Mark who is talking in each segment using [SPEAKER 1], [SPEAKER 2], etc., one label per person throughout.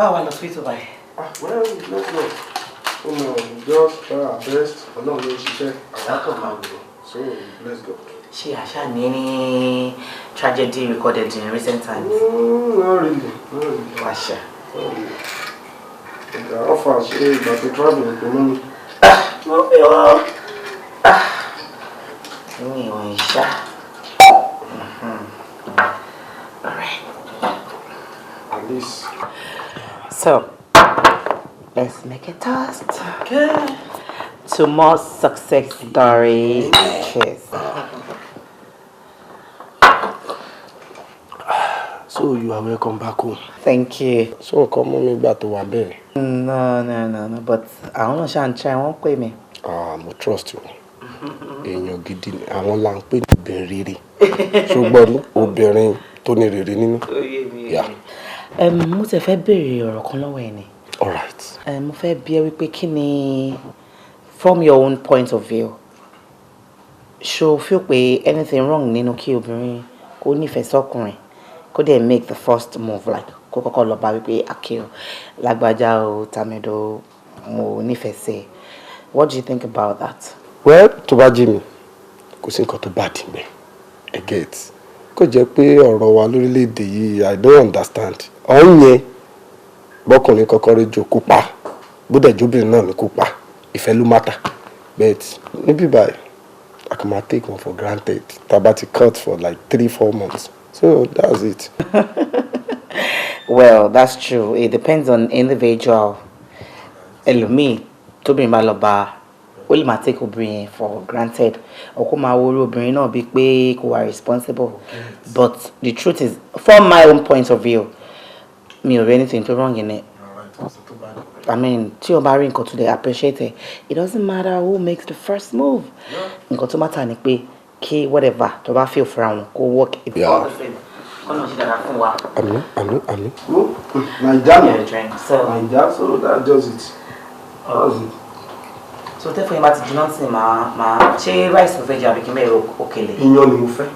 [SPEAKER 1] Báwo wá lọ sí ètò báyìí?
[SPEAKER 2] Ah, well, let's go. Just try our best. Ọlọ́run ló ń ṣiṣẹ́, àwa kàn máa wò. So, let's go.
[SPEAKER 1] Ṣé àṣà ní ní tragedy recorded in recent times?
[SPEAKER 2] Not really, not really.
[SPEAKER 1] Àṣà.
[SPEAKER 2] Not really. Ìgbà ọ̀fà ṣe ìgbà tó travel pé mọ́mí.
[SPEAKER 1] Mo fi wọ́n. Mi ò ń ṣá. All right.
[SPEAKER 2] At least.
[SPEAKER 1] So, let's make a toast. Okay. To more success stories. Cheers.
[SPEAKER 2] So you are welcome back home.
[SPEAKER 1] Thank you.
[SPEAKER 2] So nǹkan mú mi gbà tó wà bẹ́ẹ̀ ni.
[SPEAKER 1] No, no, no, no. But àwọn náà ṣáà ń try, wọ́n pè mí.
[SPEAKER 2] Ah, mo trust you. Èèyàn gidi ni àwọn là ń pè ní obìnrin rere. Ṣùgbọ́n obìnrin tó ní rere nínú. Yeah.
[SPEAKER 1] Mo ti fẹ́ béèrè ọ̀rọ̀ kan lọ́wọ́ ẹ ni.
[SPEAKER 2] All right.
[SPEAKER 1] Mo fẹ́ bi ẹ́ wípé kí ni, from your own point of view, ṣo feel pé anything wrong nínú kí obìnrin kó nífẹ̀ẹ́ sọ́kùnrin, kó dẹ̀ make the first move, like kó kọ́kọ́ lọ bá wípé, "Akil, lágbájá o, tàmẹ̀dò, mo nífẹ̀ẹ́ sí ẹ"? What do you think about that?
[SPEAKER 2] Well, tó bá jí mi, kò sí nǹkan tó bá dì mẹ́. I get. Kò jẹ́ pé ọ̀rọ̀ wa lórílẹ̀‐èdè yìí, I don't understand. Ọ̀hún yẹn, bọ́kùnrin kọ́kọ́ rí jò kó pa, bódẹ̀ jóbìnrin náà ní kó pa, ìfẹ́ ló matter. But níbí báyìí, I can máa take one for granted. Tá a bá ti cut for like 3, 4 months. So that's it.
[SPEAKER 1] Well, that's true. It depends on individual. Ẹlòmíì, tóbìnrin bá lọ bá, ó lè máa take obìnrin yẹn for granted, or kó máa wo orí obìnrin náà bíi pé kò wà responsible. But the truth is, from my own point of view, mi ò rí anything tó wrong in it. I mean, tí o bá rí nǹkan tó dẹ̀ appreciate it, it doesn't matter who makes the first move. Nǹkan tó matter ni pé kí whatever tó bá feel fúnra wọn kó work. It's all the same. Kọ́nà ṣe dára fún wa.
[SPEAKER 2] Àmín, àmín, àmín. Naija
[SPEAKER 1] Yeah,
[SPEAKER 2] no.
[SPEAKER 1] drink. So,
[SPEAKER 2] Naija, so that's just it. That's it.
[SPEAKER 1] So tẹ́fọ̀ yẹn bá ti jiná sí, máa ṣé rice ló fẹ́ jẹ àbí kí n bẹ́ẹ̀ òkèlè?
[SPEAKER 2] Iyán ni mo fẹ́.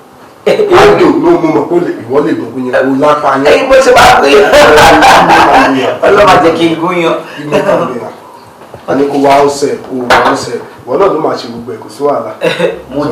[SPEAKER 2] Àdó ló mú mọ̀ kó lè ìwọ lè gbọ̀ngàn yẹn o lápá yẹn.
[SPEAKER 1] Ẹyin bó ṣe máa gún yàn. Ọlọ́mà jẹ́ kí n gún yàn.
[SPEAKER 2] A ní kó wá ọ̀sẹ̀ kó wá ọ̀sẹ̀, ìwọ náà ló máa ṣe gbogbo ẹ̀, kò sí wàhálà.
[SPEAKER 1] Mo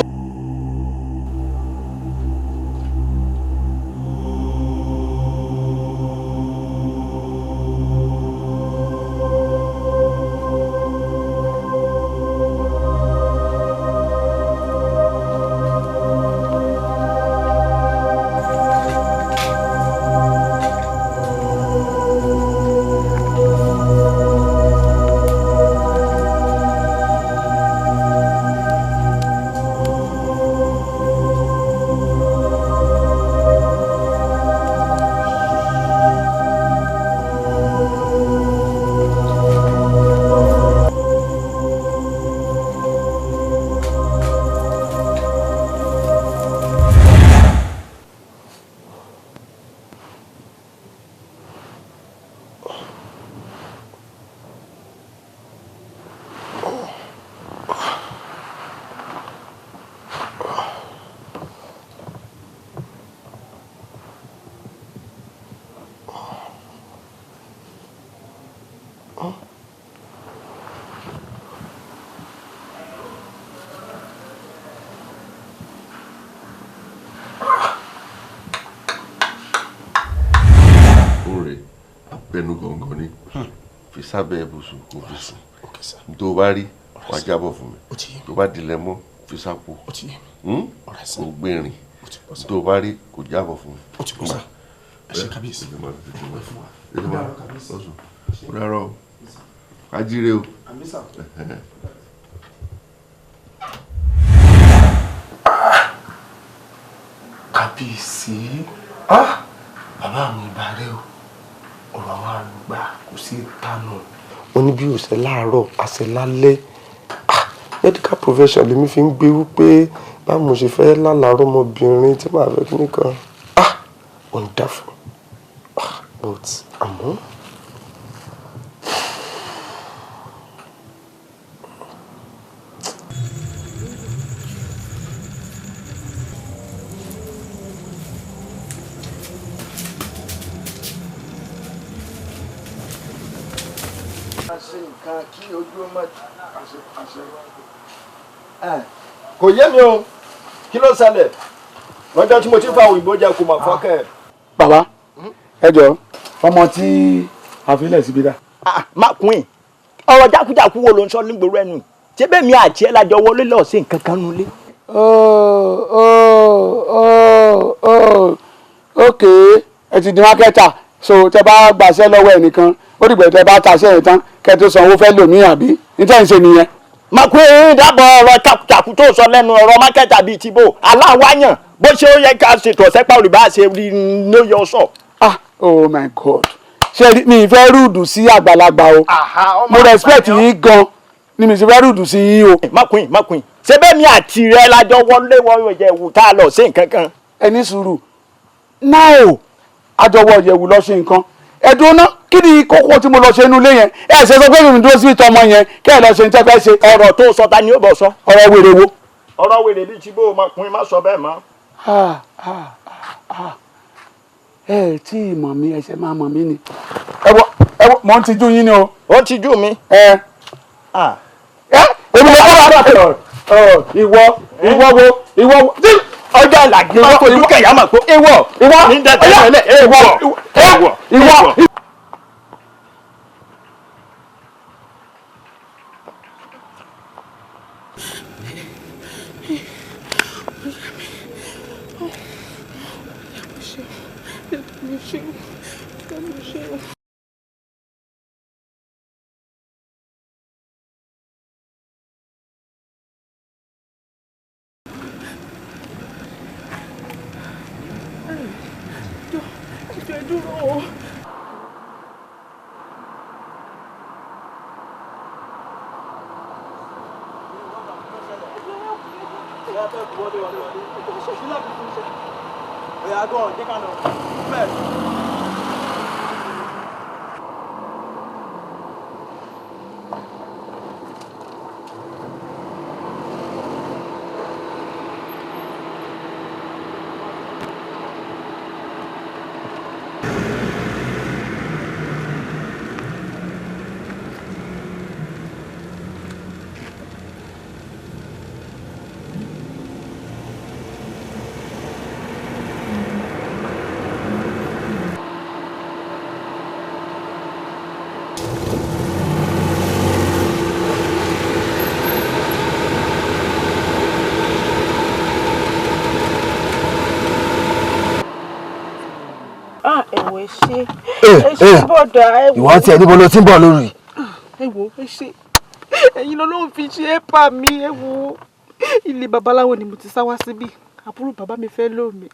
[SPEAKER 3] Òǹrè abẹnú gangan ni, fi sábẹ́ ibùsùn kò fi sùn. Tó bá rí, wàá jábọ̀ fún mi. Tó bá dilẹ̀ mọ́, fi sápò kò gbé rìn. Tó bá rí, kò jábọ̀ fún mi.
[SPEAKER 2] Ó ti bọ́ sá, ẹ ṣe kábíyèsí.
[SPEAKER 3] Ó rárá o, kájíire o.
[SPEAKER 2] Àmín sà. Kábíyèsí, ah, bàbá mi, ìbà rẹ o. Ọ̀rọ̀ àwọn àgbà kò sí ìtànà. Wọ́n ní bí òṣè láàárọ̀ àṣẹ lálẹ́. Ah, medical profession lèmi fi ń gbé wípé báwo mo ṣe fẹ́ lálàárọ̀ ọmọbìnrin tí màá fẹ́ kí nìkan. Ah, wonderful. Ah, but àmọ́.
[SPEAKER 4] ṣe nǹkan kí ojú ọmọ àṣẹ. Kò yé mi o, kí ló ṣẹlẹ̀ lọ́jọ́ tí mo ti fa òyìnbó jẹ kò mọ̀ fọ́kẹ́.
[SPEAKER 5] Bàbá, ẹ jọ ọmọ tí a fi lẹ̀ síbi dá.
[SPEAKER 6] Má kún ẹ̀, ọ̀rọ̀ jákújákú wo ló ń sọ nígboro ẹnu ṣé bẹ́ẹ̀ mi àti ẹ̀ lájọ wọlé lọ sí nǹkan kan nulẹ̀.
[SPEAKER 5] Oh, ok, ẹ ti di mákẹ́tà, so tẹ bá gbàṣẹ́ lọ́wọ́ ẹnìkan ó dìgbà tẹ bá taṣẹ́ yẹn tán kẹ́ tó sanwó fẹ́ lòmíì àbí níta ń ṣe nìyẹn.
[SPEAKER 6] Makun dábọ̀ ọ̀rọ̀ takuntakun tó sọ lẹ́nu ọ̀rọ̀ mákẹ́tà bíi tìbò aláwáyàn bó ṣe ó yẹ ká ṣètò ọ̀sẹ̀ pa olùbá ṣe rí ló yọ sọ.
[SPEAKER 5] Ah, oh my God, ṣé mi fẹ́ rúdù sí àgbàlagbà o, mo respect yín gan ni mi sì fẹ́ rúdù sí yín o.
[SPEAKER 6] Makun Makun ṣé bẹ́ẹ̀ mi àti rẹ lájọ wọlé wọ ìyẹ̀wù tá a lọ sí nǹkan kan.
[SPEAKER 5] Ẹ ní sùúrù náà, àjọwọ ìyẹ̀wù lọ ṣe nǹkan ẹ̀dùn náà, kí ni kókó tí mo lọ ṣe inú ilé yẹn? Ẹ ṣe sọ pé mi dúró sí ìtọ́ ọmọ yẹn kẹ́ ẹ lọ ṣe ní tẹ́ fẹ́ ṣe.
[SPEAKER 6] Ọ̀rọ̀ tó sọ ta ni ó bọ̀ sọ.
[SPEAKER 5] Ọ̀rọ̀ wèrè wo.
[SPEAKER 6] Ọ̀rọ̀ wèrè bíi tìbò Makun má sọ bẹ́ẹ̀ mọ́.
[SPEAKER 5] Ẹ tí ì mọ̀ mí, ẹsẹ̀ máa mọ̀ mí ni. Ẹ wọ ẹ wọ, mò ń tijú yín ni o.
[SPEAKER 6] Ó ń tijú mi.
[SPEAKER 5] Ẹ ẹ èmi lè kọ́ bàbá ìwọ ìwọ wo ìwọ wo
[SPEAKER 6] ọjọ́ ìlàgbé wọn kò dúkẹ́ yà máa kó ewọ
[SPEAKER 5] ìwọ
[SPEAKER 6] ní dẹ́tẹ̀ tẹ́lẹ̀ ewọ
[SPEAKER 5] ìwọ ìwọ.
[SPEAKER 7] Ìwọ tiẹ̀ níbo ló ti ń bọ̀ lórí.
[SPEAKER 8] Ẹ wo, ẹ ṣe ẹ̀yin lọ́lọ́run fi ṣe é pa mí. Ẹ wo, ilé babaláwo ni mo ti sá wá síbí, àbúrò bàbá mi fẹ́ lò mí.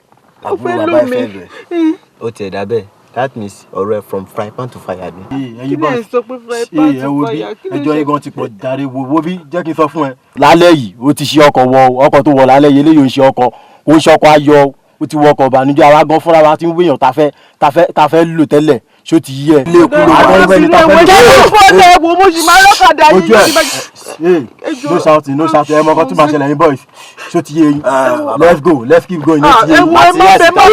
[SPEAKER 7] Àbúrò bàbá ẹ fẹ́ lò ẹ? Ó tiẹ̀ dá bẹ́ẹ̀, that means ọ̀rọ̀ ẹ from frying pan to fire ni.
[SPEAKER 8] Kí ni ẹ sọ pé frying pan to fire? Kí ló
[SPEAKER 9] ẹjọ́
[SPEAKER 8] ṣe?
[SPEAKER 9] Yín gan ti pọ̀ jàre. Wo wo bí, jẹ́ kí n sọ fún ẹ. Lálẹ́ yìí ó ti ṣe ọkọ̀ wọ ọkọ̀ tó wọ̀ lálẹ́ yìí, eléyìí ò ń ṣe ọkọ̀, kò ń ṣe ọkọ̀ ayọ̀, ó ti wọ ọkọ̀ ìbànújẹ́. Àwa gan fúnra wa ti ń wéyàn ta fẹ́ lò tẹ́lẹ̀, ṣó ti yí ẹ. Ilé ikú ló wà lọ́wọ́ ẹni ta fẹ́ lò.
[SPEAKER 8] Ẹ wo, mo sì máa rọ́kadà yìí.
[SPEAKER 9] Ojú ẹ, no shouting, no shouting. Ẹ mọ ọkọ tó máa ṣẹlẹ̀ yín boys, ṣó ti yé yín? Let's go, let's keep going. Ó ti yé
[SPEAKER 8] Ẹ
[SPEAKER 9] yín.
[SPEAKER 8] wo, ẹ má bẹ má.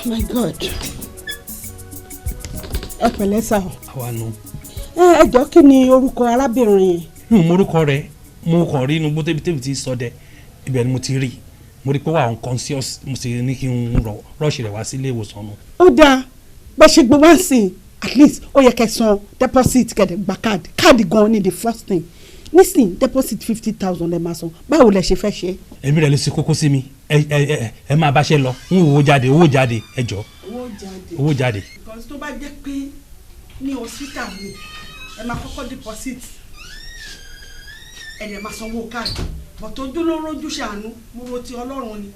[SPEAKER 10] My God, ẹ pẹ̀lẹ́ sà o.
[SPEAKER 11] Àwa nu.
[SPEAKER 10] Ẹ jọ̀ọ́, kí ni orúkọ arábìnrin yẹn?
[SPEAKER 11] Mi ò mọrúkọ rẹ̀, mo kàn rí inú gbó tẹ́bi tí sọdẹ ibẹ̀ ni mo ti rí i, mo rí i pé wà unconscious, mo sì ní kí n rush rẹ̀ wá sí ilé ìwòsàn nu.
[SPEAKER 10] Ó dáa, bá ṣe gbé wá sí i, At least ó yẹ kẹ́ san deposit, kẹ́ dẹ̀ gba káàdì. Káàdì gan ni the first thing. Nísìnyí, deposit 50,000 ẹ máa san. Báwo lẹ ṣe fẹ́ ṣe?
[SPEAKER 11] Èmi rẹ̀ ló ṣe kókó sí mi. Ẹ máa báṣẹ́ lọ, ń wo owó jáde, owó jáde, ẹ jọ.
[SPEAKER 10] Owó jáde.
[SPEAKER 11] Owó jáde.
[SPEAKER 10] Because tó bá jẹ́ pé ní hospital mi, ẹ máa kọ́kọ́ deposit, ẹ dẹ̀ máa sanwó káàdì, but ojú ló rójú ṣàánú, mo ro ti Ọlọ́run ni.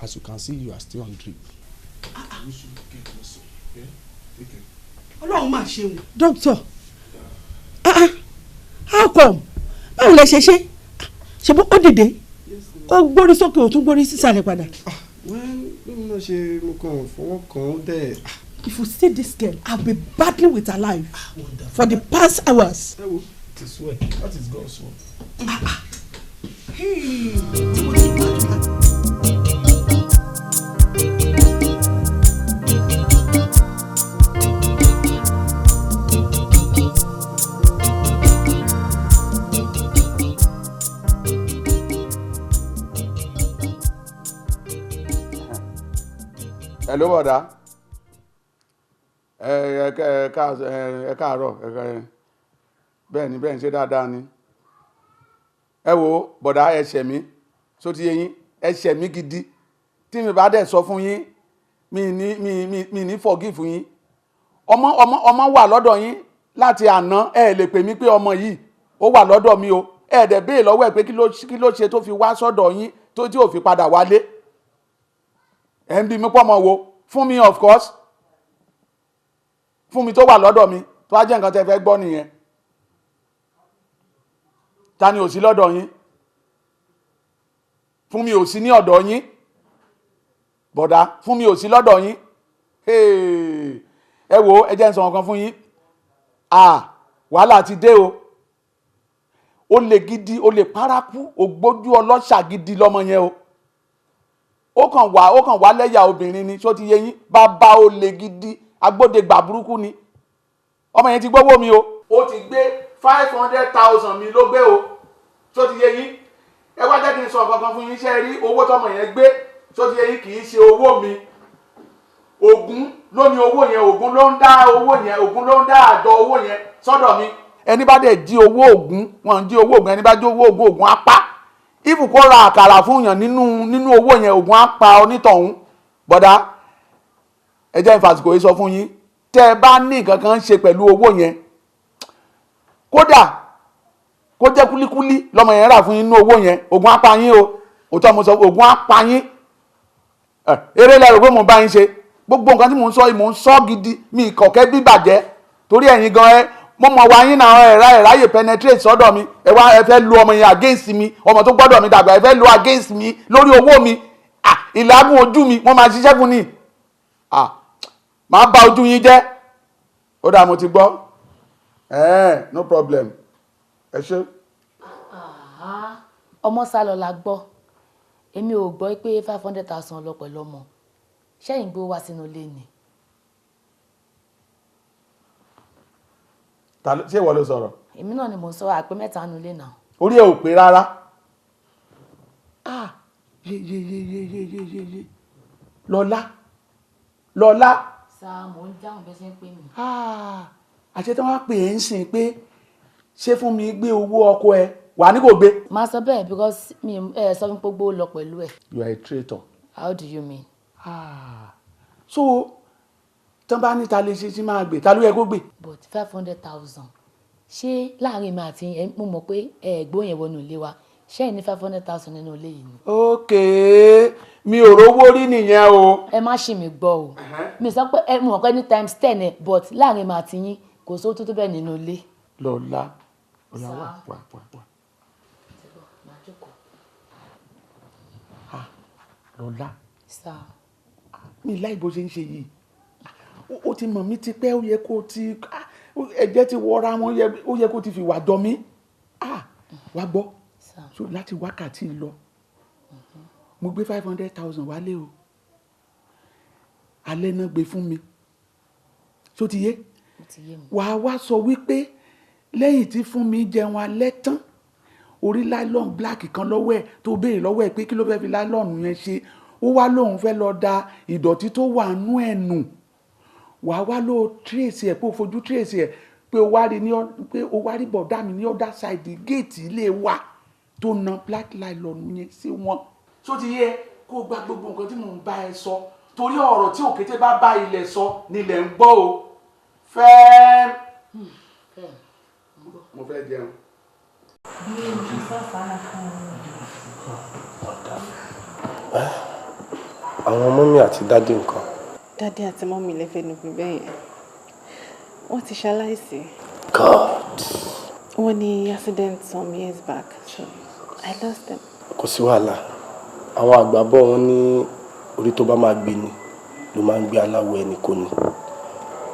[SPEAKER 2] As you can see, you are still on drip. You should get closer. Yeah? Take care.
[SPEAKER 10] Ọlọ́run máa ṣeun. Doctor, ah ah, how come? Báwo lẹ ṣe ṣe? Ṣe bó ó dìde, ó gbórí sókè, ó tún gbórí sísàlẹ̀ padà?
[SPEAKER 2] Well, bí mo náà ṣe, mo kàn fọwọ́ kàn ó dẹ̀.
[SPEAKER 10] If you see this girl, I've been battling with her life for the past hours.
[SPEAKER 2] Ẹ wo, it is well. That is God's word.
[SPEAKER 10] Hey, tí mo ti gbàdúrà.
[SPEAKER 5] Ẹ ló bọ̀dá, ẹ ẹ ẹ ẹ káàárọ̀. Ẹ bẹ́ẹ̀ ni, bẹ́ẹ̀ ń ṣe dáadáa ni. Ẹ wo bọ̀dá, ẹ ṣẹ̀ mí, só ti yé yín? Ẹ ṣẹ̀ mí gidi. Tí mi bá dẹ̀ sọ fún yín, mi ní forgive yín. Ọmọ wà lọ́dọ̀ yín láti àná. Ẹ lè pè mí pé ọmọ yìí ó wà lọ́dọ̀ mi o. Ẹ dẹ̀ béè lọ́wọ́ ẹ pé kí ló ṣe tó fi wá sọ́dọ̀ yín tó tí ò fi padà wálé. Ẹ ń bí mi pọ̀ mọ́ wo fún mi. Of course, fún mi tó wà lọ́dọ̀ mi, tó wá jẹ́ nǹkan tẹ́ fẹ́ gbọ́ nìyẹn. Ta ni ò sí lọ́dọ̀ yín? Fún mi ò sí ní ọ̀dọ̀ yín, bọ̀dá. Fún mi ò sí lọ́dọ̀ yín. Ẹ wo, ẹ jẹ́ n sọ nǹkan fún yín. Ah, wàhálà ti dé o. Ó lè gidi, ó lè paraku, ògbójú ọlọ́ṣà gidi lọ́mọ yẹn o. Ó kàn wá lẹ́yà obìnrin ni, ṣó ti yé yín? Bàbá ó lè gidi, agbódegbà burúkú ni. Ọmọ yẹn ti gbówó mi o. Ó ti gbé 500,000 mi ló gbé o, ṣó ti yé yín? Ẹ wá jẹ́ kí n sọ nǹkan kan fún yín. Ṣe rí owó tọmọ yẹn gbé, ṣó ti yé yín, kì í ṣe owó mi. Ògún ló ní owó yẹn. Ògún ló ń dá owó yẹn, Ògún ló ń dá àjọ owó yẹn sọ́dọ̀ mi. Ẹni bá dẹ̀ jí owó Ògún, wọn ń jí owó Ògún. Ẹni bá jí owó Ògún, Ògún á pa. Ìfù kó ra àkàrà fún yàn nínú owó yẹn, Ògún á pa onítọ̀hún. Bọ̀dá, ẹ jẹ́ n fàsìkò yìí sọ fún yín, tẹ́ ẹ bá ní nǹkan kan ṣe pẹ̀lú owó yẹn, kódà kó jẹ́ kúlíkúlí lọ́mọ yẹn rà fún yín nínú owó yẹn, Ògún á pa yín o. Òótọ́ mo sọ, Ògún á pa yín. Eré lẹ́rù pé mo bá yín ṣe. Gbogbo nǹkan tí mò ń sọ yìí, mò ń sọ gidi. Mi ìkọ̀kẹ́ bíbàjẹ́ torí ẹ̀yin gan. Ẹ mo mọ̀ wá yín náà, ẹ̀ ráyè penetrate sọ́dọ̀ mi. Ẹ wá, ẹ fẹ́ lu ọmọ yẹn against mi. Ọmọ tó gbọ́dọ̀ mi dàgbà, ẹ fẹ́ lu against mi lórí owó mi. Ìlágùn ojú mi, wọ́n máa ṣiṣẹ́ fún ni. Máa bà ojú yín jẹ́. Ó dáa, mo ti gbọ́. No problem, ẹ ṣé.
[SPEAKER 12] Ọmọ sá lọ la gbọ́. Èmi ò gbọ́ pé 500,000 lọ pẹ̀lú ọmọ. Ṣẹ́yìn gbé wá sínú ilé ni?
[SPEAKER 5] Ṣé ìwọ ló sọ̀rọ̀?
[SPEAKER 12] Èmi náà ni mò ń sọ, àpé mẹ́ta nínú ilé náà.
[SPEAKER 5] Orí ẹ ò pé rárá. Ah, ye ye ye ye ye ye ye ye, Lọ́lá, Lọ́lá.
[SPEAKER 12] Sá, mò ń dáhùn bẹ́ẹ̀ ṣe ń pè mí.
[SPEAKER 5] Àṣẹ tí wọ́n á pè é ń sìn pé ṣé fún mi gbé owó ọkọ ẹ wà ní kò gbé.
[SPEAKER 12] Máa sọ bẹ́ẹ̀ because mi ẹ sọ fún gbogbo lọ pẹ̀lú ẹ̀.
[SPEAKER 5] You are a traitor.
[SPEAKER 12] How do you mean?
[SPEAKER 5] Ah. So tán bá ní ta lè ṣe sí máa gbé, ta ló yẹ kó gbé?
[SPEAKER 12] But 500,000, ṣé láàrin mi àti ẹ, mo mọ̀ pé ẹ gbó yẹn wọnú ilé wa, ṣé ẹ ní 500,000 nínú ilé yìí ni?
[SPEAKER 5] Ok, mi ò rówó rí nìyẹn o.
[SPEAKER 12] Ẹ má ṣì mí gbọ́ o. Mi sọ pé ẹ mọ̀ pé ní times 10 ẹ, but láàrin mi àti yín, kò sówó tó tó bẹ́ẹ̀ nínú ilé.
[SPEAKER 5] Lọ́lá, ọ̀yà, wà wà wà wà. Ah, Lọ́lá.
[SPEAKER 12] Sá.
[SPEAKER 5] Mi láì bó ṣe ń ṣe yìí. Ó ti mọ̀ mí tipẹ́, ó yẹ kó ti Ẹ̀jẹ̀ ti wọra wọn, ó yẹ kó ti fi wà jọ mí. Ah, wá gbọ́, so láti wákàtí lọ, mo gbé 500,000 wálé o. Alẹ́ náà gbé fún mi. Ṣó ti yé?
[SPEAKER 12] Ó ti yé mi.
[SPEAKER 5] Wàá wá sọ wípé lẹ́yìn tí fún mi jẹun alẹ́ tán, orí nylon black kan lọ́wọ́ ẹ̀, tó béèrè lọ́wọ́ ẹ̀ pé kí ló fẹ́ fi nylon yẹn ṣe, ó wá lóun fẹ́ lọ da ìdọ̀tí tó wà nú ẹ̀ nù. Wàá wá ló trace ẹ̀, pé ó fojú trace ẹ̀, pé ó wá rí ní pé ó wá rí bọ̀dá mi ní other side gate ilé wa tó na black nylon yẹn sí wọn. Ṣó ti yé? Kó gba gbogbo nǹkan tí mò ń bá ẹ sọ, torí ọ̀rọ̀ tí òkété bá bá ilẹ̀ sọ nílẹ̀ ń gbọ́ o. Fẹ́ẹ́ mo fẹ́ jẹun.
[SPEAKER 13] Bí ojú sàfàlà fún un.
[SPEAKER 2] Àwọn mummy àti daddy nǹkan?
[SPEAKER 8] Daddy àti mummy lè fẹ́ nu pé bẹ́ẹ̀ yẹn. Wọ́n ti ṣaláìsí.
[SPEAKER 2] God.
[SPEAKER 8] Wọ́n ní accident some years back, so I lost them.
[SPEAKER 2] Kò sí wàhálà. Àwọn àgbà bọ̀, wọ́n ní orí tó bá máa gbé ni ló máa ń gbé aláwọ̀ ẹni kò ní.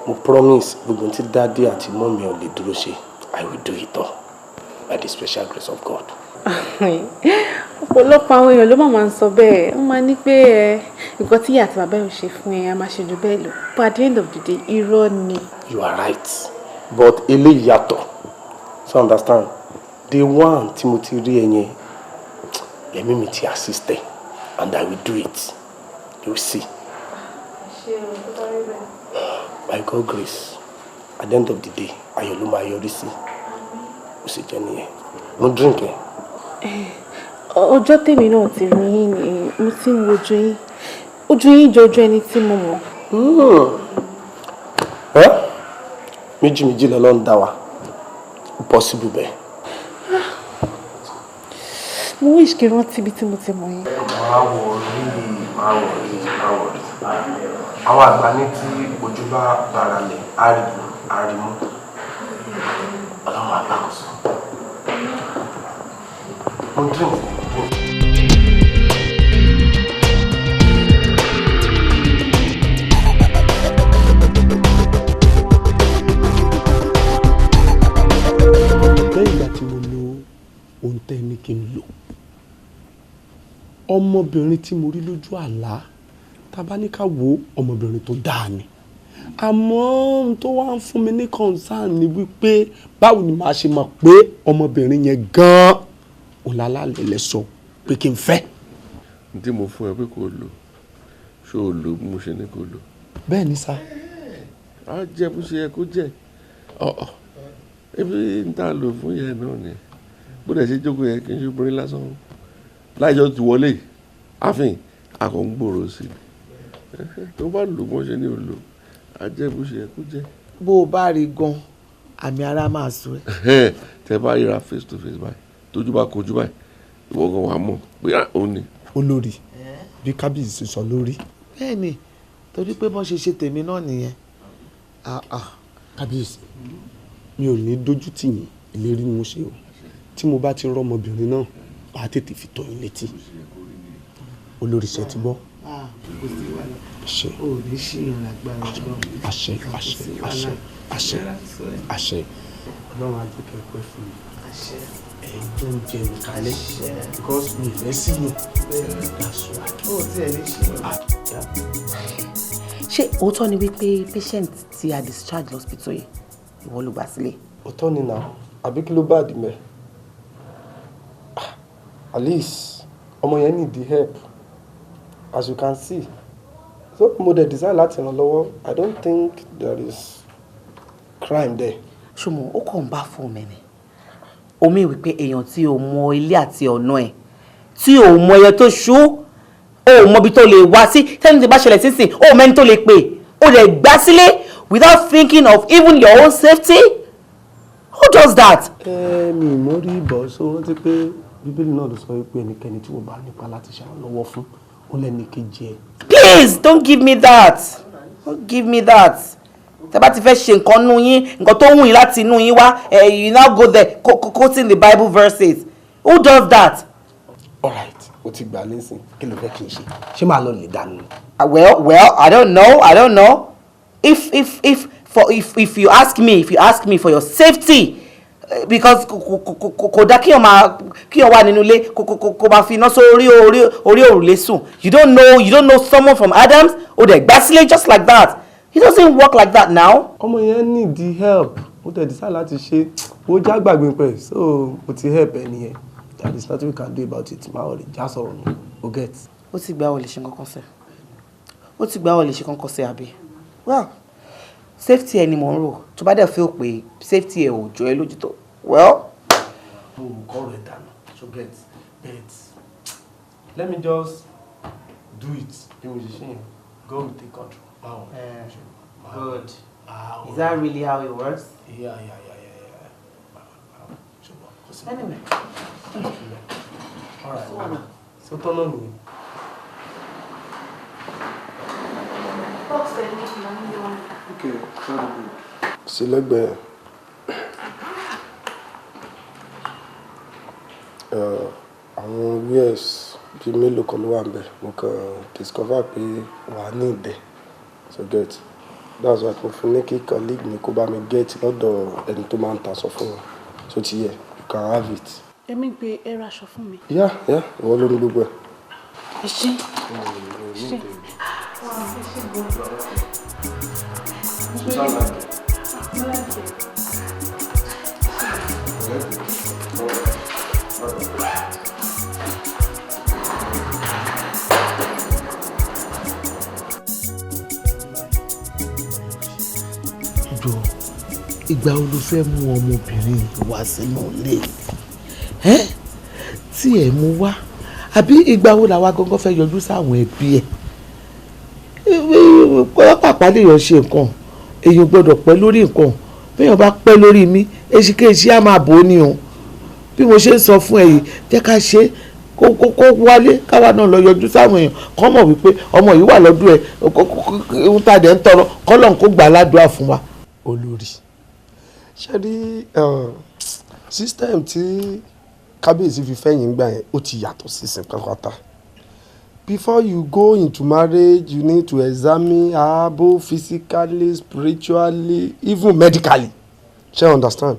[SPEAKER 2] Mo promise, gbogbo tí daddy àti mummy ò lè dúró ṣe, I will do it all by the special grace of God.
[SPEAKER 8] Ọ̀pọ̀lọpọ̀ àwọn èèyàn ló máa ń sọ bẹ́ẹ̀. Wọ́n máa ní pé ẹ nǹkan tí ìyá àti bàbá ẹ̀ ò ṣe fún ẹ, a máa ṣe jù bẹ́ẹ̀ lọ. But at the end of the day, irọ́ ni.
[SPEAKER 2] You are right, but eléyìí yàtọ̀. So understand, day one tí mo ti rí ẹ yẹn, lẹ́mí mi ti assist ẹ, and I will do it, you will see.
[SPEAKER 8] Ṣé o tó bá rí bẹ́ẹ̀?
[SPEAKER 2] By God grace, at the end of the day, ayọ̀ ló máa yọrí sí. Ó sì jẹ́ nìyẹn. Mo drink ẹ.
[SPEAKER 8] Ọjọ́ tèmi náà ti rí yín ni mo ti ń wojú yín. Ojú yín jọ ojú ẹni tí mo mọ̀.
[SPEAKER 2] Ẹ́ méjì méjì lọ́lọ́run dá wa, possible bẹ́ẹ̀.
[SPEAKER 8] Mo wish kí n rántí ibi tí mo ti mọ̀ yín.
[SPEAKER 2] Má worry, má worry, má worry. Àwọn àgbà ní tí ojú bá bára lẹ̀, á rí mú. Ọlọ́run àgbàkóso. Mo drink, drink. Lẹ́yìn ìgbà tí mo lo ohun tẹ́ ní kí n lò, ọmọbìnrin tí mo rí lójú àlá, tá a bá ní ká wo, ọmọbìnrin tó dáa ni. Àmọ́ ohun tó wá ń fún mi ní concern ni wípé báwo ni màá ṣe mọ̀ pé ọmọbìnrin yẹn gan-an òun lálẹ́ lẹ sọ pé kí n fẹ́?
[SPEAKER 3] N tí mo fún ẹ pé kò lò, ṣé o lò bí mo ṣe ní kò lò?
[SPEAKER 2] Bẹ́ẹ̀ ni sá.
[SPEAKER 3] Á jẹ́ bó ṣe yẹ kó jẹ́. Ọ̀ọ̀, ebi n ta lò fún yẹn náà ni. Bó dẹ̀ ṣe jókòó yẹn, kì í ṣe obìnrin lásán. Láìjọ́ ti wọlé, àfin akọ̀ ń gbòòrò sí i. Tó bá lò bó ṣe ní o lò, á jẹ́ bó ṣe yẹ kó jẹ́.
[SPEAKER 14] Bó o bá rí gan, àmì ara máa sọ ẹ́.
[SPEAKER 3] Tẹ bá ríra face to face báyìí, tójú bá kojú báyìí, ìwọ gan wàá mọ̀ pé òun ni.
[SPEAKER 2] Olórí, bí kábíyèsí sọ lórí.
[SPEAKER 14] Bẹ́ẹ̀ni, torí pé bọ́n ṣe ṣe tèmi náà nìyẹn. Ah, ah.
[SPEAKER 2] Kábíyèsí, mi ò ní dójú tì yín, ìlérí ni mo ṣe o. Tí mo bá ti rọ́mọbìnrin náà, màá tètè fi tó yín létí. Olórí, ṣe ti gbọ́?
[SPEAKER 14] Ah, kò sí wàhálà.
[SPEAKER 2] Àṣẹ.
[SPEAKER 14] O ò ní ṣìyàn lágbára Ọlọ́run.
[SPEAKER 2] Àṣẹ, àṣẹ, àṣẹ, àṣẹ, àṣẹ. Ọlọ́run á jẹ́ kẹ́ ẹ pẹ́ fún mi.
[SPEAKER 14] Àṣẹ.
[SPEAKER 2] Ẹ jẹ́ ń jẹ nìkalẹ̀ because mi ì fẹ́ sí yàn. That's why.
[SPEAKER 14] O ò tiẹ̀ ní ṣìyàn.
[SPEAKER 1] Ṣé òótọ́ ni wípé patient tí a discharge lọ́sibítù yìí, ìwọ ló gbà sílé?
[SPEAKER 2] Òótọ́ ni náà, àbí kí ló bá dì mẹ́? At least ọmọ yẹn need the help, as you can see. So mo dẹ̀ desire láti ràn lọ́wọ́. I don't think there is crime there.
[SPEAKER 1] Ṣùgbọ́n ó kàn ń bá fún mi ni omi wípé èèyàn tí o mọ ilé àti ọ̀nà ẹ̀, tí o mọ ẹyẹ tó ṣú, o mọ ibi tó lè wá sí tẹ́ni tí bá ṣẹlẹ̀ sísìn, o mẹ́ni tó lè pè, o lè gbá sílé without thinking of even your own safety. Who does that?
[SPEAKER 2] Ẹ mi ì mọ rí ìbọn sọ. Rántí pé Bíbélì náà ló sọ wípé ẹnikẹ́ni tí wọ́n bá nípa láti ṣàrànlọ́wọ́ fún, ó lẹ́ni kejì ẹ̀.
[SPEAKER 1] Please don't give me that, don't give me that. Tẹ́ bá ti fẹ́ ṣe nǹkan nú yín, nǹkan tó wù yín láti inú yín wá, you now go there quoting the Bible verses. Who does that?
[SPEAKER 2] Alright, o ti gbà lẹ́sìn. Kí ló fẹ́ kí n ṣe? Ṣé màá lọ lè dànù?
[SPEAKER 1] Well, I don't know, I don't know. If For if you ask me, if you ask me for your safety, because kò dá kí ọmọ kí ọ wà nínú ilé kò máa fi iná sórí orí òrùlé sùn. You don't know someone from Adams, o dẹ̀ gbá sílé just like that. It doesn't work like that now.
[SPEAKER 2] Ọmọ yẹn need the help. Mo tẹ̀ decide láti ṣe ó já gbàgbé pẹ̀, so mo ti help ẹ nìyẹn. There is nothing we can do about it. Máa rí já sọ̀rọ̀ nù o get.
[SPEAKER 1] Ó ti gbà, ó lè ṣe nǹkan kan sí, ó ti gbà, ó lè ṣe nǹkan sí, àbí? Well, safety ẹ ni mò ń rò. Tó bá dẹ̀ feel pé safety ẹ ò jọ ẹ lójú tó, well.
[SPEAKER 2] Mo kọ́ rẹ̀ dànù, so get, but let me just do it bí mo ṣe ṣe yẹn. God will take control. Báwo?
[SPEAKER 1] Good. Is that really how it works?
[SPEAKER 2] Yeah.
[SPEAKER 1] Anyway.
[SPEAKER 2] All right. So tọ́nà nìyẹn.
[SPEAKER 13] Box ẹ̀ ní ìlànà ìwọ̀n.
[SPEAKER 2] Okay, very good. Sí lẹ́gbẹ̀ẹ́ àwọn wears bíi mélòó kan ló wà níbẹ̀. Mo kàn discover pé wà á ní ìdẹ, so get, that's why mo fi ní kí colleague mi kó bá mi get lọ́dọ̀ ẹni tó máa ń taṣọ fún wọn. So ti yẹ, you can have it.
[SPEAKER 8] Èmi gbé ẹ ra aṣọ fún mi?
[SPEAKER 2] Yeah, ìwọ ló ní gbogbo ẹ̀.
[SPEAKER 8] Ẹ ṣé, ṣé, ẹ ṣé gan.
[SPEAKER 2] Susan like it.
[SPEAKER 8] Mo like it.
[SPEAKER 2] You like it? All right.
[SPEAKER 14] Jọ, ìgbà wo ló fẹ́ mú ọmọbìnrin yìí wá sínú ilé ẹ́ tí ẹ̀ mú wá? Àbí ìgbà wo làwa gangan fẹ́ yọjú sáwọn ẹbí ẹ̀? Pàpà lèèyàn ṣe nǹkan, èèyàn gbọ́dọ̀ pẹ́ lórí nǹkan. Béèyàn bá pẹ́ lórí mi, èsìkéèsì á máa bò ó ní o. Bí mo ṣe ń sọ fún ẹ yìí, jẹ́ ká ṣe kó kó wálé, káwa náà lọ yọjú sáwọn èèyàn, kọ́ mọ̀ wípé ọmọ yìí wà lọ́dún ẹ̀. Ohun tá a dẹ̀ ń tọrọ, kọ́lọ́n kó gbà á ládùúrà fún wa.
[SPEAKER 2] Olórí, ṣe rí system tí kábíyèsí fi fẹ́yìn gbà yẹn, ó ti yàtọ̀ sísìn pátápátá. Before you go into marriage, you need to examine her both physically, spiritually, even medically. Ṣe you understand?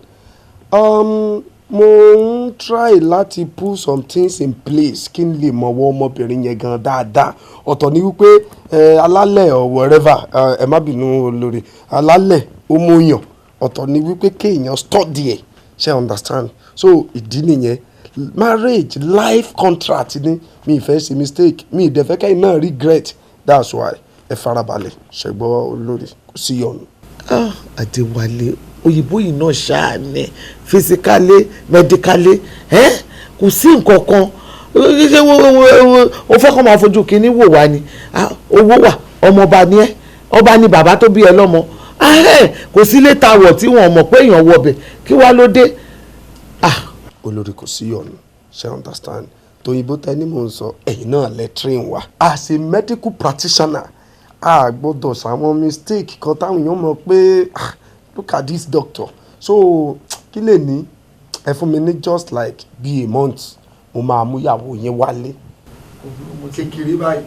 [SPEAKER 2] Mo ń try láti put some things in place kí n lè mọ̀wọ́ ọmọbìnrin yẹn gan dáadáa. Ọ̀tọ̀ ni wípé alálẹ̀ or wherever, ẹ má bínú olórí, alálẹ̀ ó mú yàn. Ọ̀tọ̀ ni wípé kéèyàn study ẹ̀. Ṣe understand? So ìdí nìyẹn. Marriage, life contract ni. Mi ì fẹ́ ṣe mistake, mi ì dẹ̀ fẹ́ kẹ́yìn náà regret. That's why. Ẹ farabalẹ̀ ṣẹ̀gbọ́ olórí, kò sí yọnu.
[SPEAKER 14] Ah, Adéwálé, òyìnbó yìí náà ṣáà ní physically, medically, kò sí nǹkan kan. Ṣé o fẹ́ kọ́ máa fojú kínní wò wá ni? Owó wà, ọmọọba ni ẹ́, ọba ni bàbá tó bí ẹ lọ́mọ. Kò sí létà wọ̀ tí wọ́n mọ̀ pé èèyàn wọbẹ̀. Kí wá ló dé?
[SPEAKER 2] Olórí, kò sí yọnu. Ṣe understand? Tòyìnbó tẹ ní mò ń sọ, ẹ̀yin náà lẹ train wa as a medical practitioner. A gbọ́dọ̀ ṣàwọn mistake kan táwọn èèyàn mọ̀ pé, "Ah, look at this doctor." So kí lè ní ẹ fún mi ní just like be a month, mo máa mú ìyàwó yẹn wálé. Kékeré báyìí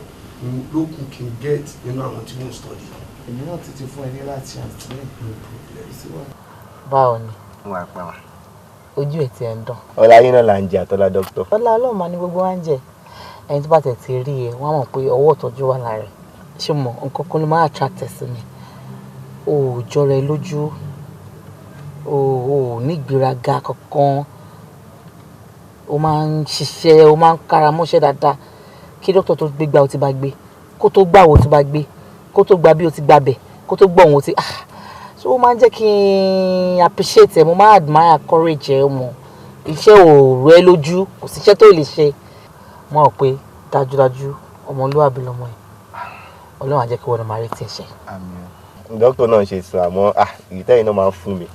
[SPEAKER 2] ló kù kí n get nínú àwọn tí mo ń study.
[SPEAKER 14] Èmi náà ti fún ẹ ní láti àtìlẹ́yìn.
[SPEAKER 12] Báwo ni?
[SPEAKER 7] Wà pa wá.
[SPEAKER 12] Ojú ẹ̀ tiẹ̀ ń dán.
[SPEAKER 7] Ọlá yín náà là ń jẹ, àtọ́lá dókítà.
[SPEAKER 12] Ọlá Ọlọ́run máa ní gbogbo wa ń jẹ. Ẹni tó bá tẹ̀ ti rí ẹ, wọ́n á mọ̀ pé ọwọ́ ìtọ́jú wà lára ẹ̀. Ṣé mo nǹkan kan ló máa attract ẹ sí mi? O ò jọra ẹ lójú, o ò ní ìgbéraga kankan, o máa ń ṣiṣẹ́, o máa ń kára mọ́ṣẹ́ dáadáa. Kí dókítà tó gbégbá, o ti bá gbé, kó tó gbà, o ti bá gbé, kó tó gba bí, o ti gbà bẹ̀, kó tó gbọ́ òun, o ti, ah, so ó máa ń jẹ́ kí n appreciate ẹ. Mo máa admire courage ẹ. Mọ̀ iṣẹ́ ò rọ ẹ lójú, kò sí iṣẹ́ tó lè ṣe. Mo rò pé dájúdájú ọmọlúwàbí lọmọ ẹ. Ọlọ́run á jẹ́ kí wọ́n máa rí tiẹ̀ ṣe.
[SPEAKER 7] Dókítà náà ṣe sọ, àmọ́ ìtẹ́yìn náà máa ń fún mi,